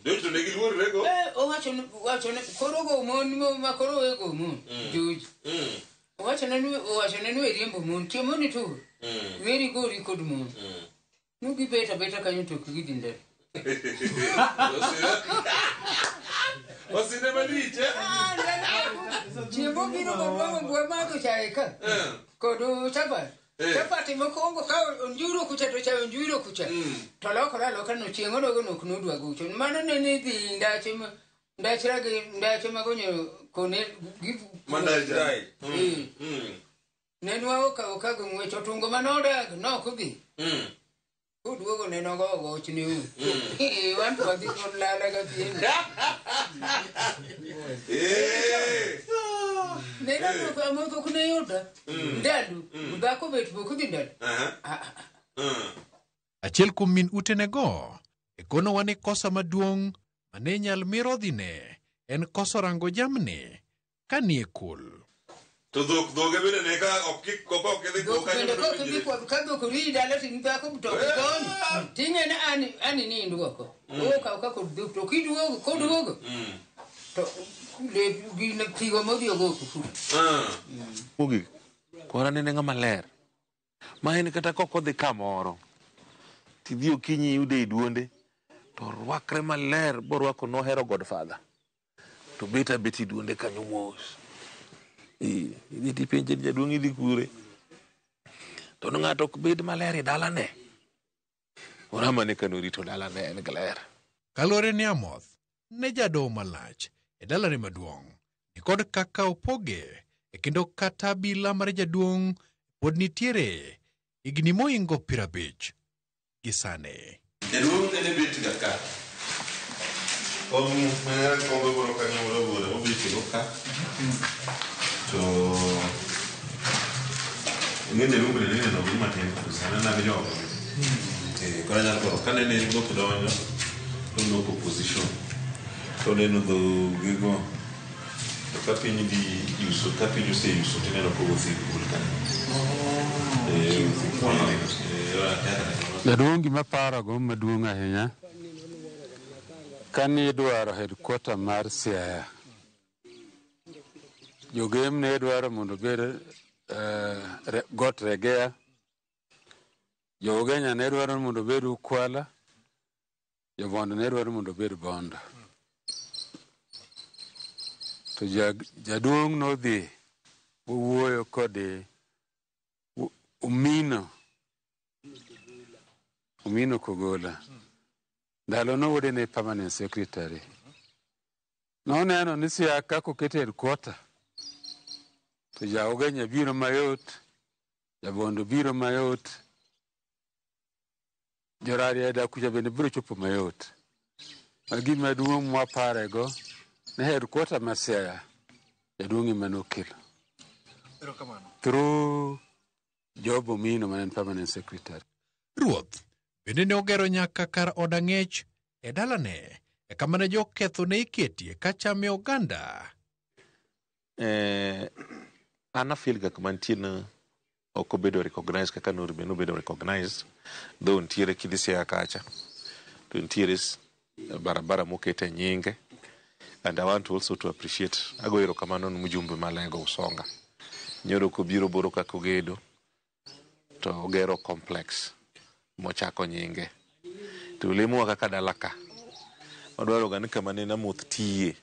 Joji to ne giluorre go. Eh, owacho ni owacho ni koro go mon ma koro we go mon. Joji. Owacho ne ni owacho ne ni we riembo mon. Tie mon tu. Weri gori kod mon. Nugibet abeta kanyo to ok gidhi ndalo. Osine malich eh? Chiemo biro kod wang'o bwa madho chae ka. Kod chapat. Chapat mokwongo ka onjuro kucha to chae onjuro kucha. To lokore aloka no chieng' onogo no ok nodwa gocho. Mano ne ni dhi ndache ma ndach ragi ndache magonyo kone gi Mandaja. Ne nwa okawo ka gi ng'wech otungo manodag nok odhi. Koduogo ne nogo goch ne un. Wan to wadhi kod lala ga pien. Ne namoko amoko ok ne yuda. Ndalo. Dhako bet pok odhi ndalo. Achiel kuom min utenego e konowa ni kosa maduong' mane nyal mirodhine en koso rango jamni ka nie kul. To dhok dhoge bende ne ka ok kik ok ok idhi Dhok kanyo bende to kok winjre. idhi kwath ka dhok oridi dala to in dhako to ok igoni. Ting'e ni an an inind oko. Okaw ka kod dhok to kiduogo koduogo to le gino pigo modhi ogo ok pur. Mogik, kwara nene ng'ama ler. Ma en kata kok odhi kamoro, tidhi okinyi iyude e duonde, to orwakre maler borwako nohero Godfather. To bet abet e duonde kanyo mos. Idhi tipenje ni jaduong' idhi kure. To ni ng'ato ok bed maler e dalane. Orama ne kanorito dalane en gi ler. Kaluwore ni Amoth ne jadoho malach e dalane maduong' nikod kaka opoge e kendo kata abila mar jaduong' pod nitiere higni mohingo 50 gi sani. Jaduong' nene bet ga ka. Kom mana kombe moro kanyo moro bora obet go ka. To ing'e jaduong' bende nineno gi matin kabisa nena gi jogo. Koro anyalo paro kanene dhok donjo to loko position. To oneno dhogigo to ka piny dhi yuso ka piny oseyuso tineno kowuotho e kul kanyo. Jaduong' gima parogo maduong' ahinya kane idwaro headquarter mar Siaya, jogem ne dwaro mondo obed Got Regea, jo Ugenya ne dwaro mondo obed Ukwala, jo Bondo ne dwaro mondo obed Bondo. To jaduong' nodhi owuoyo kod Omino, Omino Kogola. Ndalo no wuode ne permanent secretary. Noneno ni Siaya kaka oket headquarter to ja Ugenya biro mayot, ja Bondo biro mayot, jo Rarieda kucha bende biro chopo mayot. Ma gima duong' mwaparego ne headquarter ma Siaya jaduong' ema nokelo. Through Job Omino mane en permanent secretary. Ruoth bende ne ogero nyaka kar od ang'ech e dalane e kama ne joketho ne iketie ka chame oganda. An afeel ga kama nitie na ok obedo recognized kaka nonego nobedo recognized though nitiere kidhi Siaya kacha to nitiere barabara mokete nyinge and I want also to appreciate ago erokamano ne mjumbe Malego Usonga nyoro kobiro boro kaka ogedo to ogero complex mochako nyinge to lemowa kaka dala ka wadwaro ga ni kama ne Namoth tiye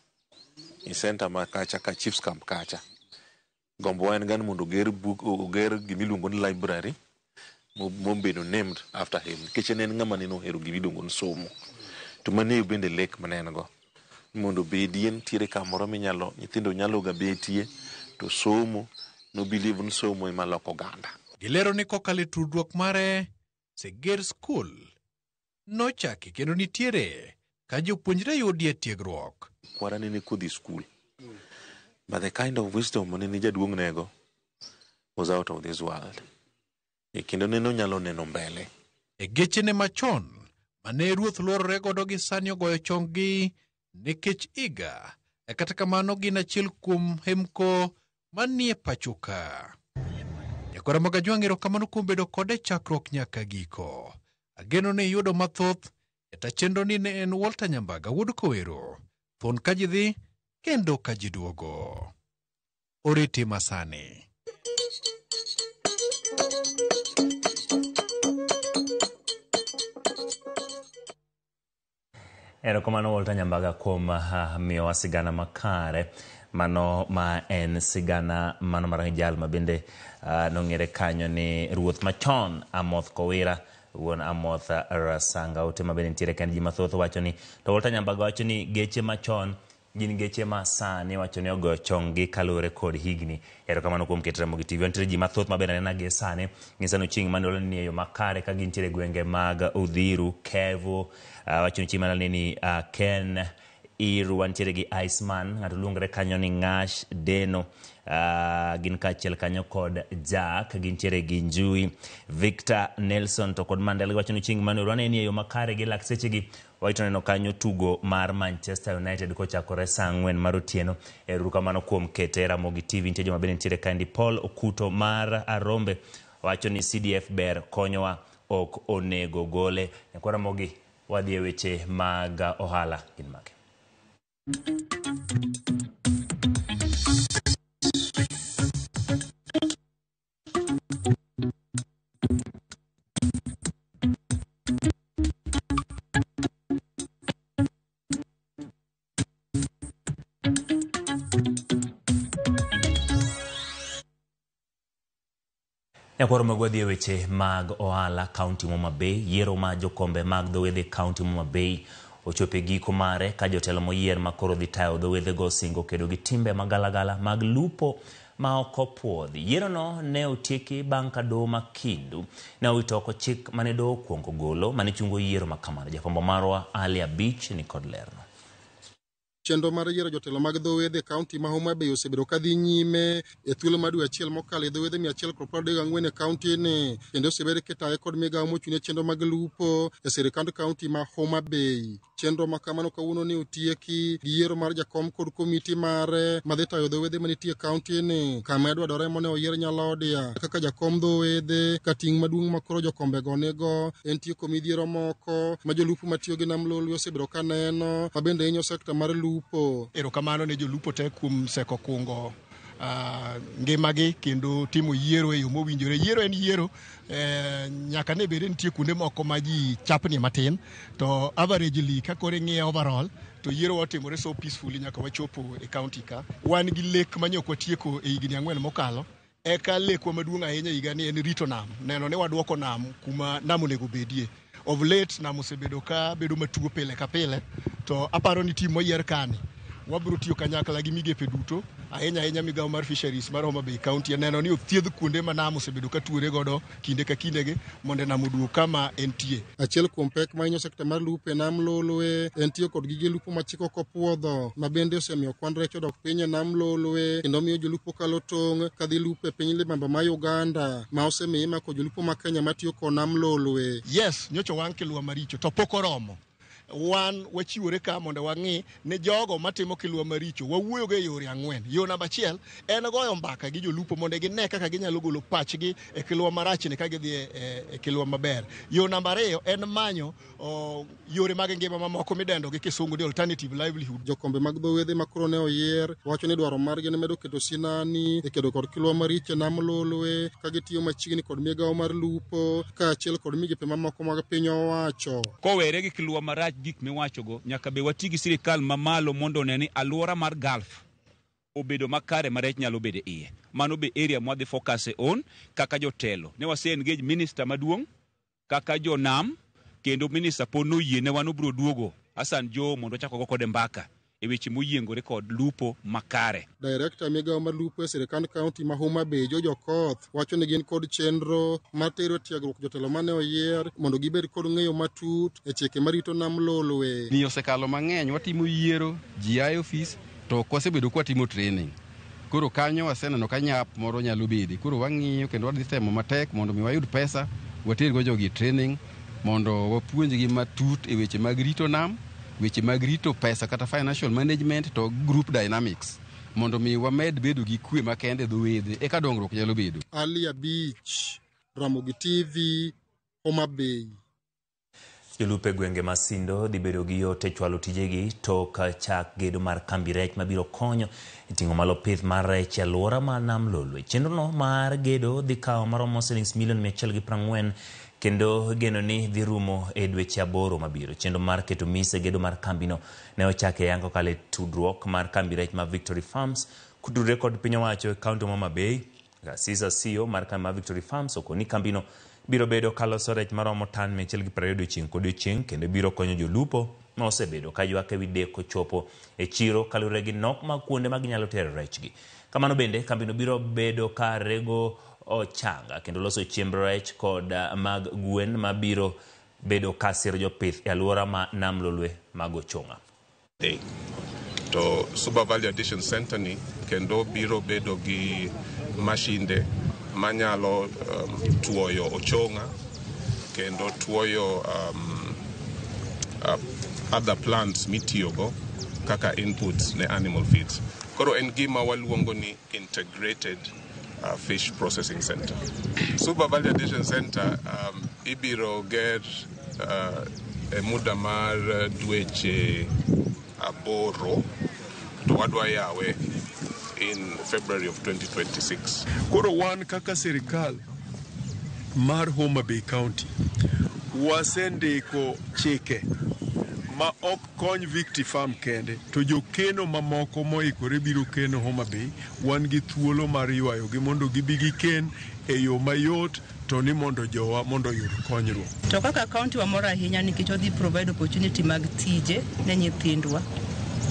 e center ma kacha ka Chiefs Camp kacha gombowa en ga ni mondo oger book oger gimiluongo ni library mobedo named after him nikech ne en ng'ama nene ohero gimiluongo ni somo to mano bende lek mane en go Mondo obedie nitiere kamoro minyalo nyithindo nyalo ga betie to somo no believe ni somo ema loko oganda. Gilero ni kokalo e tudruok mare, Seger School nochaki kendo nitiere ka jopuonjre yudie tiegruok. Kwara nene kodhi skul. But the kind of wisdom manene jaduong' nego was out of this world. E kendo nene onyalo neno mbele. E gechene machon mane ruoth luorore godo gi sani ogoyo chonggi nikech higa, kata kamano gin achiel kuom hemko manie pacho ka. Nyakwara Magajwang' erokamano kuom bedo kode chakruok nyaka giko. Ageno ni iyudo mathoth. Jata chenro ni ne en Walter Nyambaga wuod Kowero. Thuon ka ji dhi kendo ka ji duogo. Oriti masani. Erokamano Walter Nyambaga kuom miyowa sigana makare. Mano ma en sigana mano mar jal ma bende nong'ere kanyo ni ruoth machon Amoth Kowira wuon Amoth Rasanga. Ote ma bende nitiere kendo ji mathoth wacho ni to Walter Nyambaga wacho ni geche machon gin geche ma sani wacho ni ogoyo chonggi kaluwore kod higni. Erokamano kuom keto Ramogi TV. Wantiere ji mathoth ma bende anena gi sani. Nyisa ni chieng' mane ni e yo makare ka gintiere e gwenge mag Udhiru, Kevo, wacho ni chieng' mane ni Ken Iru, wantiere gi Iceman, ng'ato luongore kanyo ni Ngash Deno, gin kaachiel kanyo kod Jack, gintiere gi Njui, Victor Nelson to kod Mandela. Giwacho ni chieng' mane waneno ni e yo makare gi lak sechegi waito neno kanyo tugo mar Manchester United kochakore saa 4 mar otieno. Ero kamano kuom kete Ramogi TV. Nitie joma bende nitiere kaendi. Paul Okuto mar Arombe wacho ni CDF ber konyowa ok onego gole. Nyakwa Ramogi, wadhi e weche mag ohala gin mage? Nyakwaro magwa dhi e weche mag ohala kaunti Homa Bay. Yiero ma jokombe mag dho wedhe kaunti Homa Bay ochopo e giko mare ka jotelo moyier ma koro dhi tayo dho wedhego osingo kedo gi timbe magalagala mag lupo ma ok opuodhi. Yierono ne otieki bang' ka doho ma Kindu ne owito oko chik mane doho okwongo golo mane chungo yiero ma kamano. Jafwambo marwa Ali Abich ni kod lerno. Chenro mar yiero jotelo mag dho wedhe e kaunti ma Homa Bay osebedo ka dhi nyime e thuolo mar dwe achiel mokalo e dho wedhe 134 e kaunti ni, kendo osebed kitaye kod migawo mochung' ne chenro mag lupo e sirikand kaunti ma Homa Bay. Chenro ma kamano kawuono ne otieki gi yiero mar jakom kod komiti mare madhi tayo dho wedhe manitie e kaunti ni, kama Edward Oremo ne oyier Nyalodia kaka jakom dho wedhe, ka ting' maduong' ma koro jokombego nigo en tieko midhiero moko ma jolupo matiyo gi nam Lolwe osebedo ka neno, ma bende hinyo sekta mar lupo. Erokamano ne jolupo te kuom seko kungo ngimagi kendo timo yiero e yo mowinjore. Yiero en yiero, nyaka ne bed ni nitie kuonde moko ma ji chapni matin, to averagely ka koro ing'iye overall to yiero otimore so peacefully nyaka wachopo e county ka. Wan gi lek ma nyok watieko e higni 4 mokalo. Eka lekwa maduong' ahinya higa ni en rito nam, neno ni waduoko nam kuma nam onego bedie. Of late nam osebedo ka bedo matuo pile ka pile, to aparo ni team moyier kani wabiro tiyo kanyakla gi migepe duto, ahinya ahinya migawo mar fisheries mar Homa Bay County, neno ni othiedh kuonde ma nam osebedo ka tuore godo kinde ka kindegi mondo nam oduog kama entie. Achiel kuom pek ma hinyo sekta mar lupo e nam Lolwe en tiyo kod gige lupo ma chik ok opuodho, ma bende osemiyo kwan rech odok piny e nam Lolwe kendo miyo jolupo kalo tong' kadhi lupo e piny libamba ma Uganda, ma osemiyo imako jolupo ma Kenya matiyo kod nam Lolwe. Yes, nyocha wang' kilwa maricho to pok oromo. Wan wachiwore ka mondo wang'i ni jogo matimo kilwa maricho wawuoyo go e yore 4. Yo namba 1 en goyo mbaka gi jolupo mondo gine kaka ginyalo golo pachgi e kilwa marachni ka gidhi e kilwa maber. Yo namba 2 en manyo yore mag ngima mamoko midendo gi kisungu ni alternative livelihood. Jokombe mag dho wedhe ma koro ne oyier wacho ni dwaro margi en medo keto sinani e kedo kod kilwa maricho e nam Lolwe ka gitiyo machiegni kod migawo mar lupo kaachiel kod migepe mamoko mag piny owacho. Kowere gi kilwa marach gik miwachogo, nyaka be wati gi sirikal mamalo mondo one ni alwora mar Gulf obedo makare ma rech nyalo bedo e iye. Mano be area mwadhi focus on kaka jotelo. Ne wase engage minister maduong' kaka jonam, kendo minister pod noyie ne wan obiro duogo Hassan Joho mondo wachak wago kode mbaka e e weche moyiengore kod lupo makare. Direkta migawo mar lupo e sirkand kaunti ma Homa Bay, George Okoth, wacho ni gin kod chenro mar tero tiegruok jotelo mane oyier mondo gibed kod ng'eyo matut e chike marito nam Lolwe. Ni osekalo mang'eny, watimo yiero, ji a e ofis, to ok wasebedo kwatimo training. Koro kanyo waseneno ka nyap moro nyalo bede. Koro wang'iyo kendo wadhi temo matek mondo mi wayud pesa, watergo jogi e training mondo wapuonjgi matut e weche mag rito nam, weche mag rito pesa kata financial management to group dynamics mondo mi wamed bedo gi kwe makende e dho wedhe eka dongruok nyalo bedo. Ali Abich, Ramogi TV, Homa Bay. Jolupo e gwenge ma Sindo dhi bedo gi yot e chwalo tijegi tok chak gedo mar kambi rech mabiro konyo e ting'o malo pith mar rech e alwora ma Nam Lolwe. Chenrono mar gedo dhi kawo maromo silings milion 140 kendo igeno ni dhi rumo e dweche 8 mabiro. Chenro mar keto mise gedo mar kambino ne ochak e yang kokalo e tudruok mar kambi rech ma Victory Farms kotudore kod piny owacho e kaunti ma Homa Bay. Asisa CEO mar kambi mar Victory Farms okoni kambino biro bedo kaloso rech maromo tan 120 odiochieng' kodiochieng' kendo biro konyo jolupo ma osebedo ka ywak ewi deko chopo e chiro kaluwore gi nok mag kuonde ma ginyalo tero rechgi. Kamano bende kambino biro bedo ka rego ochanga kendo loso chiemb rech kod mag gwen ma biro bedo ka siro jopith e alwora ma Nam Lolwe mag Ochonga. To Suba Value Addition Center ni kendo biro bedo gi mashinde manyalo tuoyo ochonga kendo tuoyo other plants mitiyogo kaka inputs ne animal feeds. Koro en gima waluongo ni integrated fish processing center. Suba Value Addition Center ibiro ger e muda mar dweche 8 to wadwa yawe in February of 2026. Koro wan kaka sirikal mar Homa Bay County wasendiko chike ma ok kony Victory Farm kende to jokeno mamoko moikore biro keno Homa Bay, wan gi thuolo mar ywayogi mondo gibi giken e yo mayot to ni mondo jowa mondo oyud konyruok. To kaka county wamor ahinya nikech odhi provide opportunity mag tije ne nyithindwa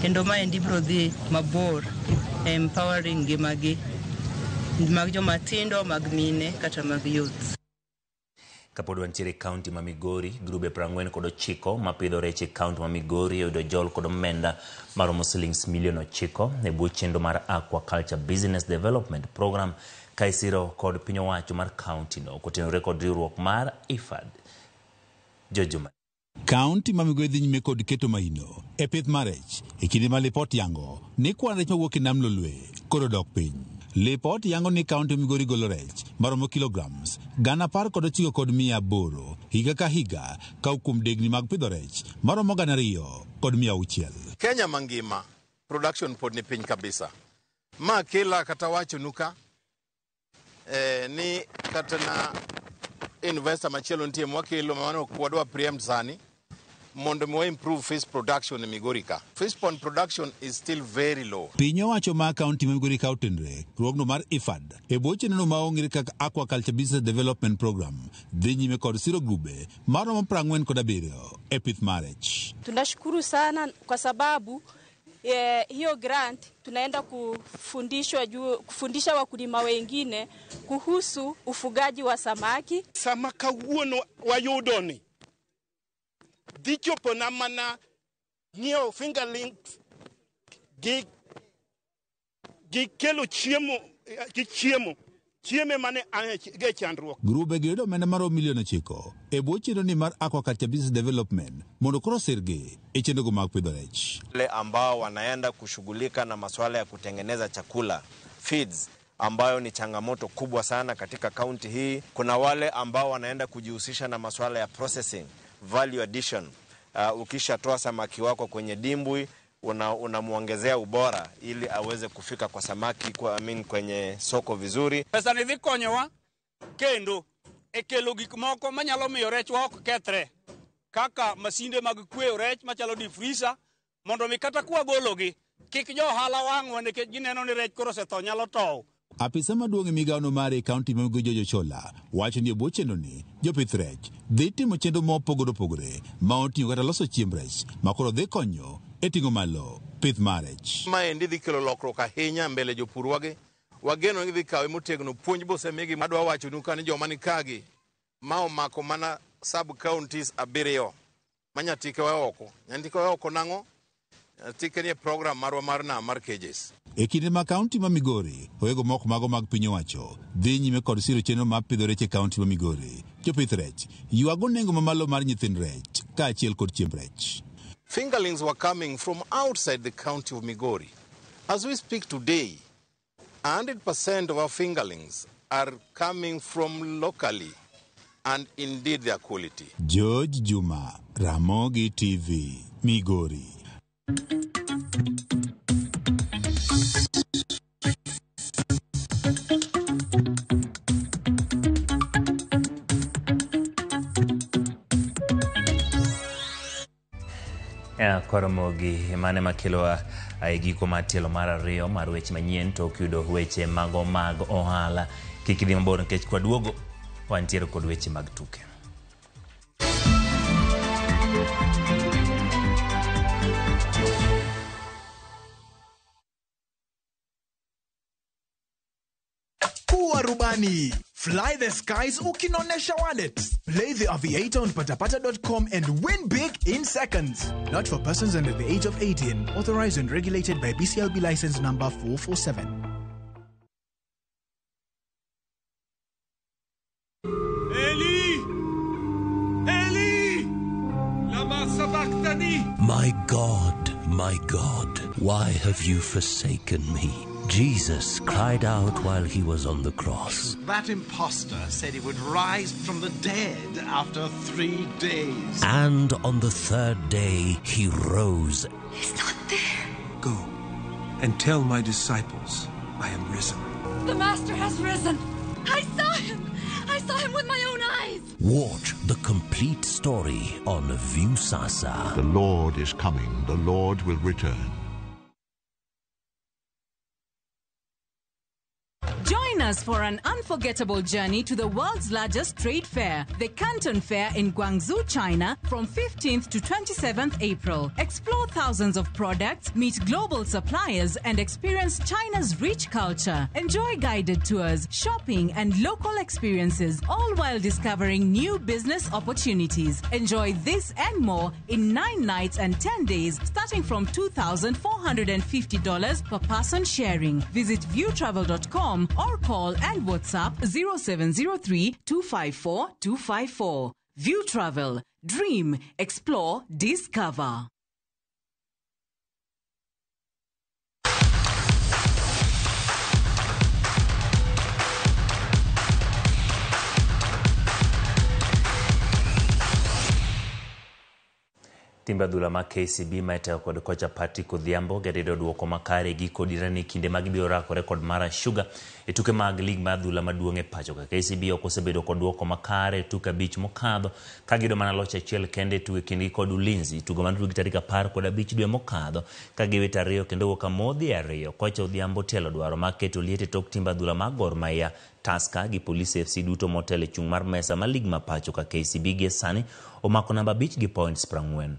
kendo maendi biro dhi mabor empowering ngimagi mag joma tindo, mag mine kata mag youth. Kapod wantiere e kaunti ma Migori, grube 49 mapidho rech e kaunti ma Migori oyudo jol kod omenda maromo silings milion 9 e bwo chenro mar Aquaculture Business Development Program ka isiro kod piny owacho mar kaunti no kotenore kod riwruok mar IFAD. Jojuma. Kaunti ma Migori dhi nyime kod keto maino e pith mar rech e kinde ma lipot yango ni kwan rech mawuok e Nam Lolwe koro dok piny. Lipot yango ni kaunti ma Migori golo rech maromo kilograms 19,800 higa ka higa ka kuom degni mag pidho rech maromo 2,600. Kenya mangima production pod ni piny kabisa. Ma kela kata wachonu ka ni kata na investor machielo nitie mwakelo mano ok wadwa preempt sani mondo mi wa improve fish production e Migori ka. Fish pond production is still very low. Piny owacho ma kaunti ma Migori ka otenre riwruogno mar IFAD e bwo chenrono ma ong'ere kaka Aquaculture Business Development Program dhi nyime kod siro grube maromo 47 e pith mar rech. Tunashukuru sana kwa sababu hiyo grant tunaenda kufundishwa juu, kufundisha wakulima wengine kuhusu ufugaji wa samaki. Sama kawuono wayudo ni dhi chopo na mana ng'iewo fingerlings gi kelo chiemo gi chiemo chieme mane ge chandruok. Grube gi yudo omenda maromo milion 9 e bwo chenro ni mar Aquaculture Business Development mondo koro sirgi e chenrogo mag pidho rech. Wale ambao wanaenda kushughulika na masuala ya kutengeneza chakula feeds, ambayo ni changamoto kubwa sana katika kaunti hii. Kuna wale ambao wanaenda kujihusisha na masuala ya processing, value addition. Ukishatoa samaki wako kwenye dimbwi unamuongezea ubora ili aweze kufika kwa samaki kwa kwenye soko vizuri. Pesa ni dhi konyowa kendo e kelo gik moko manyalo miyo rechwa ok kethre kaka masinde mag kweyo rech machalo deep freezer mondo mi kata kwagologi kik jo ohala wang'wa nikech gineno ni rech koro osetho nyalo tow. Apisa maduong' e migawono mar e kaunti ma Migori George Ochola wacho ni e bwo chenro ni jopith rech dhi timo chenro mopogore opogore ma oting'o kata loso chiemb rech ma koro dhi konyo e ting'o malo pith mar rech. Maendi dhi kelo lokruok ahinya mbele jopurwagi. Wageno ni gidhi kawe motegno, puonj bosemigi. Adwa wachonu ka ni joma ni kagi ma omako mana sub counties 7 ma Nyatike wa oko. Nyatike wa oko nang'o? Nyatike ni e program marwa mar nam mar cages. E kinde ma kaunti ma Migori owego moko mago mag piny owacho dhi nyime kod siro chenro mar pidho rech e kaunti ma Migori. Jopith rech ywago nengo mamalo mar nyithind rech kaachiel kod chiemb rech. Fingerlings were coming from outside the county of Migori. As we speak today, 100% of our fingerlings are coming from locally, and indeed their quality. George Juma, Ramogi TV, Migori. Koromogi mane makelowa e giko mar tielo mar 2 mar weche manyien to ok yudo weche mago mag ohala. Kik idhi mabor nikech kwaduogo wantiere kod weche mag tuke. Kuwa rubani. Fly the skies ukinonesha wallet. Play the Aviator on patapata.com and win big in seconds. Not for persons under the age of 18. Authorized and regulated by BCLB license number 447. Eli! Eli! Lama sabachthani! My God, my God, why have you forsaken me? Jesus cried out while he was on the cross. That impostor said he would rise from the dead after 3 days. And on the third day he rose. He's not there. Go and tell my disciples I am risen. The Master has risen. I saw him. I saw him with my own eyes. Watch the complete story on Viusasa. The Lord is coming. The Lord will return. Join us for an unforgettable journey to the world's largest trade fair, the Canton Fair in Guangzhou, China, from 15th to 27th April. Explore thousands of products, meet global suppliers, and experience China's rich culture. Enjoy guided tours, shopping, and local experiences, all while discovering new business opportunities. Enjoy this and more in 9 nights and 10 days, starting from $2,450 per person sharing. Visit viewtravel.com or call and WhatsApp 0703 254 254. View Travel. Dream, explore, discover. Timbe adhula ma KCB ma itayo kod kocha Patrick Odhiambo gerito duoko makare giko dirani kinde ma gibiro rakore kod Mara Sugar e tuke mag lig mar adhula maduong' e pacho ka. KCB ok osebedo kod duoko makare e tuke 5 mokadho ka giyudo mana loch achiel kende e tuke kindgi kod Ulinzi, tugo mane otugi tarik 15 dwe mokadho ka giwito 2 kendo wuok amodhi 2. Kocha Odhiambo telo dwaro mar keto liet e tok timbe adhula mag Gor Mahia, Tusker gi Police FC duto motelo e chung' mar mesa mar lig ma pacho ka. KCB gie sani omako namba 5 gi points 40.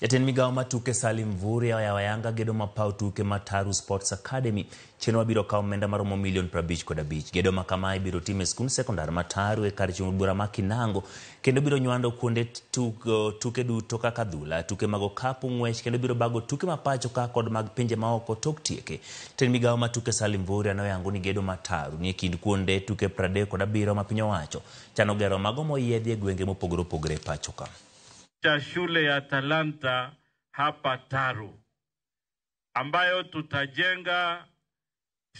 Jatend migawo mar tuke Salim Mvurya oyawo ayanga gedo ma paw tuke mar Taru Sports Academy. Chenro mabiro kawo omenda maromo milion 55. Gedo ma kama ibiro tim e skund sekondar ma Taru e kar chung' bura ma Kinango kendo biro nywando kuonde tuke duto kaka adhula, tuke mag okapu, ng'wech kendo biro bago tuke ma pacho ka kod mag pinje maoko tok tieke. Jatend migawo mar tuke Salim Mvurya noyango ni gedo ma Taru ni e kind kuonde tuke 37 ma piny owacho chano gero mago moyiedhi e gwenge mopogore opogore e pacho ka. Cha shule ya Talanta hapa Taru ambayo tutajenga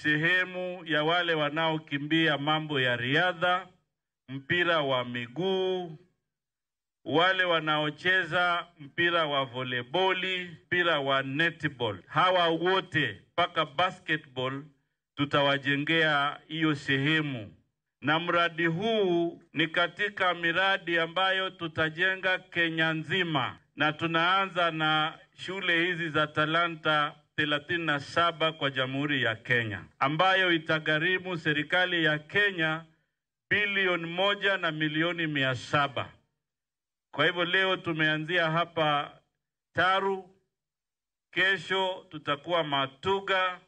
sehemu ya wale wanaokimbia mambo ya riadha, mpira wa miguu, wale wanaocheza mpira wa volleyboli, mpira wa netball. Hawa wote mpaka basketball tutawajengea hiyo sehemu. Na mradi huu ni katika miradi ambayo tutajenga Kenya nzima, na tunaanza na shule hizi za Talanta 37 kwa Jamhuri ya Kenya, ambayo itagharimu serikali ya Kenya 1.7 bilioni. Kwa hivyo leo tumeanzia hapa Taru, kesho tutakuwa Matuga,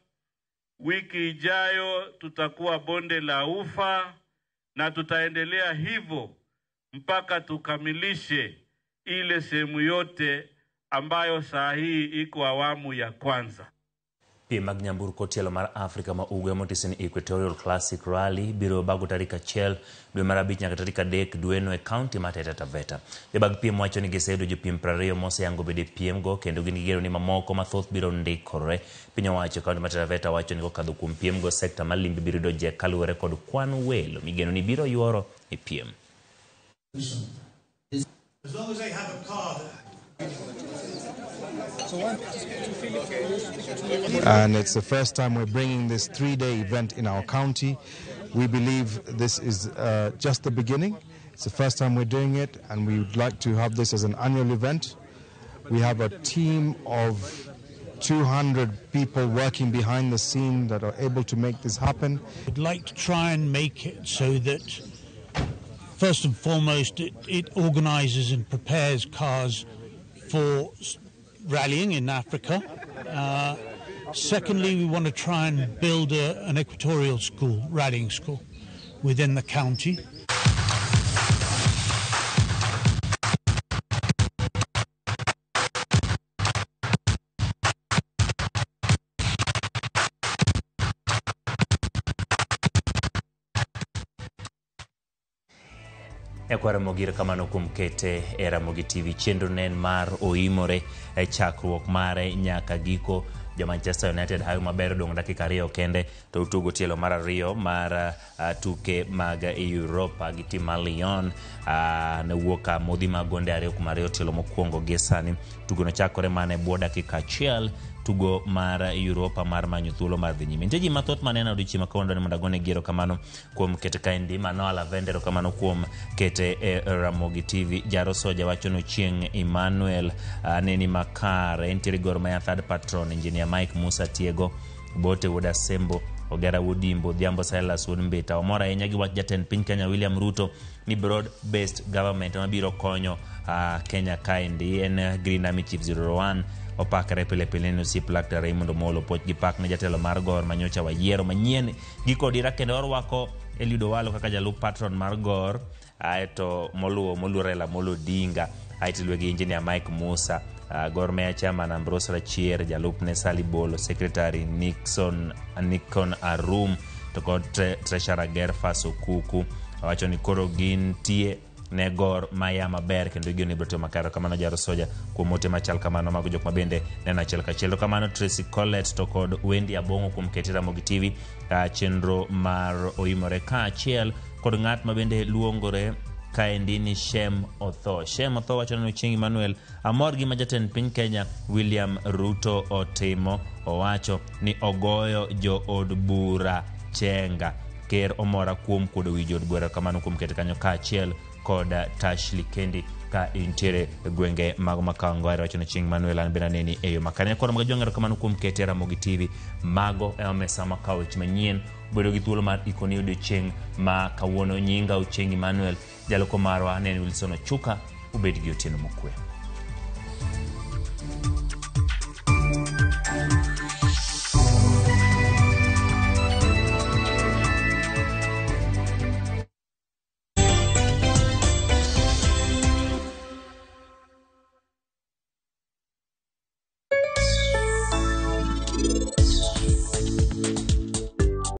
wiki ijayo tutakuwa Bonde la Ufa, na tutaendelea hivyo mpaka tukamilishe ile sehemu yote ambayo saa hii iko awamu ya kwanza. Piem mag nyamburko tielo mar Afrika ma Ugwe motisi ni Equatorial Classic Rally biro bago tarik 1 dwe mar 5 nyaka tarik 3 dweno e kaunti ma Taita Taveta. Jobag piem wacho ni giseyudo jopiem 20 moseyango bedo e piemgo kendo gin gi geno ni mamoko mathoth biro ndikore. Piny owacho e kaunti ma Taita Taveta wacho ni kokadho kuom piemgo sekta mar limbe biro yudo jek kaluwore kod kwan welo migeno ni biro yuoro e piem. As long as they have a car that And it's the first time we're bringing this 3-day event in our county. We believe this is just the beginning. It's the first time we're doing it, and we would like to have this as an annual event. We have a team of 200 people working behind the scene that are able to make this happen. I'd like to try and make it so that, first and foremost, it organises and prepares cars for rallying in Africa. Secondly, we want to try and build an equatorial school, rallying school, within the county. Nyakwar Ramogi erokamano kuom kete e Ramogi TV. Chenro ne en mar oimore e chakruok mare nyaka giko. Jo Manchester United hayo maber odong' dakika 2 kende to utugo tielo mar 2 mar tuke mag Europa gi tim mar Lyon. Ne wuok ka modhi mag gonde 2-2 tielo mokwongo gi sani. Tugono chakore mana e bwo dakika 1 tugo mar Europa mar manyo thuolo mar dhi nyime. Nitie ji mathoth maneno odiochieng' ma kawuono mondo agone gi erokamano kuom kete kaendi. Mano Lavende erokamano kuom kete e Ramogi TV. Jaro Soja wacho ni Ochieng' Emmanuel neni makare. Entiere Gor Mahia third patron Engineer Mike Musa Tiego Bote wuod Asembo Ogera wuod Imbo Odhiambo Silas wuod Mbita. Omor ahinya gi wach jatend piny Kenya William Ruto ni broad based government mabiro konyo Kenya kaendi en Green Army Chief 01 opakre pile pile ni osiep laktar Raymond Omolo puoch gi pak ne jatelo mar Gor manyocha wayiero manyien giko dira kendo orwako Eliud Owalo kaka jalup patron mar Gor aeto moluwo moluor Raila Amolo Odinga aeto iluwe gi Engineer Mike Musa Gor Mahia chairman Ambrose Rachier jalupne Sally Bolo secretary Nixon Nikon Arum to kod treasurer Gerfas Okuku owacho ni koro gintie ne Gor Mahia maber kendo igeno ni ibiro timo makare. Kamano Jaro Soja kuom ote machal kamano mago jok mabende neno achiel kachiel. To kamano Tracy Collett to kod Wendy Abong'o kuom kete Ramogi TV chenro mar oimore kaachiel kod ng'at mabende luongore kaendi ni Shem Otho. Shem Otho wacho ni Ochieng' Emmanuel amor gi ma jatend piny Kenya William Ruto otimo. Owacho ni ogoyo jo od bura chenga. Ker omora kuom kuodo wi jood bura kamano kuom kete kanyo kaachiel kod Tashley Kendi ka intiere e gwenge mag Makawangware wacho ni Ochieng' Emmanuel an bende aneni e yo makare. Nyakwar mag Jwang' erokamano kuom kete Ramogi TV. Mago ema mesa makawo weche manyien bedo gi thuolo mar ikoni odiochieng' ma kawuono. Nyinga Ochieng' Emmanuel, jaloko marwa ne en Wilson Ochuka. Ubed gi otieno mokwe.